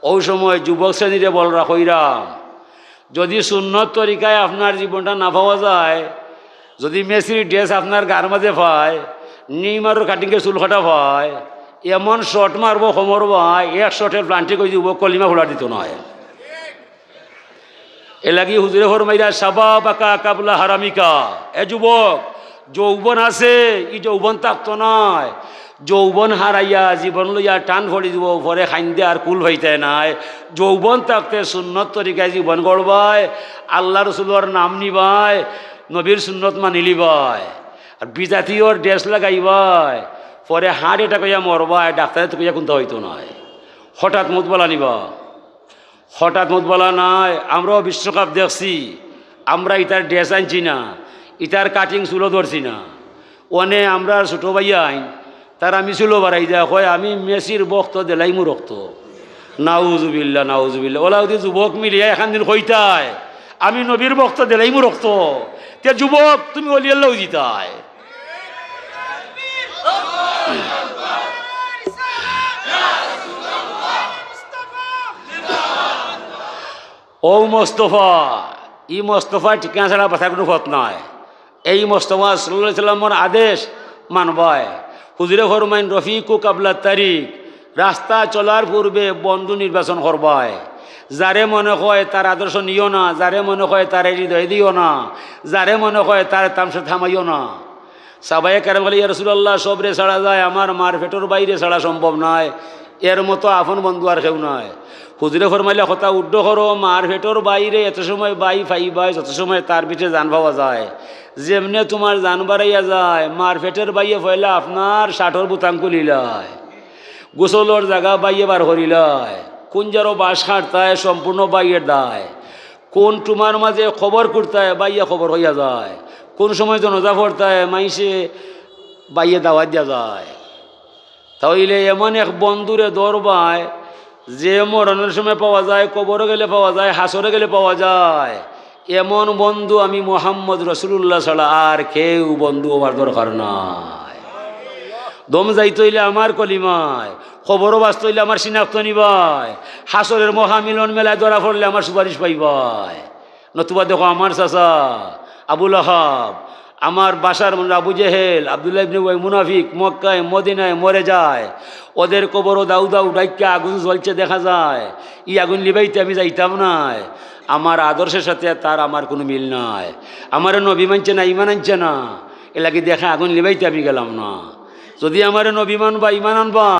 অউ সময় যুবক শ্রেণীরে বলরা কইরাম, যদি সুন্নত তরিকায় আপনার জীবনটা না পাওয়া যায়, যদি মেসির ড্রেস আপনার গার মাঝে পায়, নেইমারর কাটিংয়ে চুল কাটা পায়, এমন শট মারবো কোমর বায়, এক শটে প্লান্টিক অই দিব, কলিমা ফুলার দিত নায়। এরলাগি হুজুরে ফরমাইরা, "শাবাবাকা কাবলা হারামিকা।" এ যুবক, যৌবন আছে, ই যৌবন থাকতো নায়। যৌবন হারাইয়া জীবন লইয়া টান পড়ি দিব, পরে খাইন্দে আর কুল পাইতায় নায়। যৌবন থাকতে সুন্নত তরিকায় জীবন গড়বায়, আল্লাহ রসুলর নাম নিবায়, নবীর সুন্নত মানিলিবায়। আর বিজাতীয় ড্রেস লাগাইবায়, পরে হার্ট অ্যাটাক অইয়া মরবায়, ডাক্তারে তো কইয়া কুন্তা অইতো নায়। হঠাৎ মউত বালা নিবা। হঠাৎ মউত বালা নায়, আমরাও বিশ্বকাপ দেখছি, আমরা ইতার ড্রেস আনছি না, ইতার কাটিং চুলও ধরছি না। অনে আমরার ছোট ভাইয়াইন, তারা মিছিলও বাড়াই দেয়, কয়, "আমি মেসির ভক্ত, দিলাইমু রক্ত।" নাউজুবিল্লাহ, নাউজুবিল্লাহ। অলা যদি যুবক মিলিয়া এখান দিন কইতায়, "আমি নবীর ভক্ত, দিলাইমু রক্ত", তে যুবক তুমি অলি আল্লাহ অই যিতায়। ও মোস্তফা, ই মোস্তফা ঠিকানা ছাড়া বাঁচার কোনো পথ নাই। এই মোস্তফা সাল্লাল্লাহু আলাইহি সাল্লামর আদেশ মানবায়। হুজুরে ফরমাইন, "রফিকু কাবলা তারিক", রাস্তা চলার পূর্বে বন্ধু নির্বাচন করবায়। যারে মনে কয় তার আদর্শ নিও না, যারে মনে কয় তার হৃদয়ে দিও না, যারে মনে কয় তার তামশা থামাইও না। সাহাবায়ে কেরাম বলে, "ইয়া রাসূলুল্লাহ, সবরে ছাড়া যায়, আমার মার পেটর বাইরে ছাড়া সম্ভব নয়, এর মতো আপন বন্ধু আর কেউ নাই।" হুজুরে ফরমাইলা, "কথা উড্ড করো, মার পেটর বাইরে এত সময় বাই পাইবায়, যত সময় তার পিঠে জান পাওয়া যায়। যেমনে তোমার জান বাড়াইয়া যায়, মার পেটর বাইয়ে পয়লা আপনার শার্টর বুতাম খুলিলায়, গোসলর জাগা বাইয়ে বার করিলায়, কুঞ্জারো বাঁশ কাটতায় সম্পূর্ণ বাইয়ের দায়, কোন টুমার মাঝে কবর খুঁড়তায় বাইয়ে কবর অইয়া যায়, কোন সময় জনাজা পড়তায়, মাইনষে বাইয়ে দাওয়াত দিয়া যায়। তা অইলে এমন এক বন্ধুরে ধরবায়, যে মরণর সময় পাওয়া যায়, কবরো গেলে পাওয়া যায়, হাশরো গেলে পাওয়া যায়। এমন বন্ধু আমি মুহাম্মদ রাসূলুল্লাহ ছাড়া আর কেউ বন্ধু অওয়ার দরকার নাই। দম যাইতো অইলে আমার কলিমায়, কবরো বাঁচতো অইলে আমার শিনাখত নিবায়, হাশরর মহামিলন মেলায় ধরা পড়লে আমার সুপারিশ পাইবায়। নতুবা দেখো, আমার চাচা আবু লাহাব, আমার বাসার মানুষ আবু জেহেল, আব্দুল্লাহ ইবনে উবাই মুনাফিক, মক্কায় মদিনায় মরে যায়, ওদের কবরো দাউ দাউ ডাইক্কা আগুন জ্বলছে দেখা যায়। ই আগুন লিবাইতে আমি যাইতাম নায়। আমার আদর্শের সাথে তার আমার কোনো মিল নাই। আমারে নবী মানছে না, ইমান আনছে না, এর লাগি দেখে আগুন লিবাইতে আমি গেলাম না। যদি আমারে নবী মানবা, ইমান আনবা,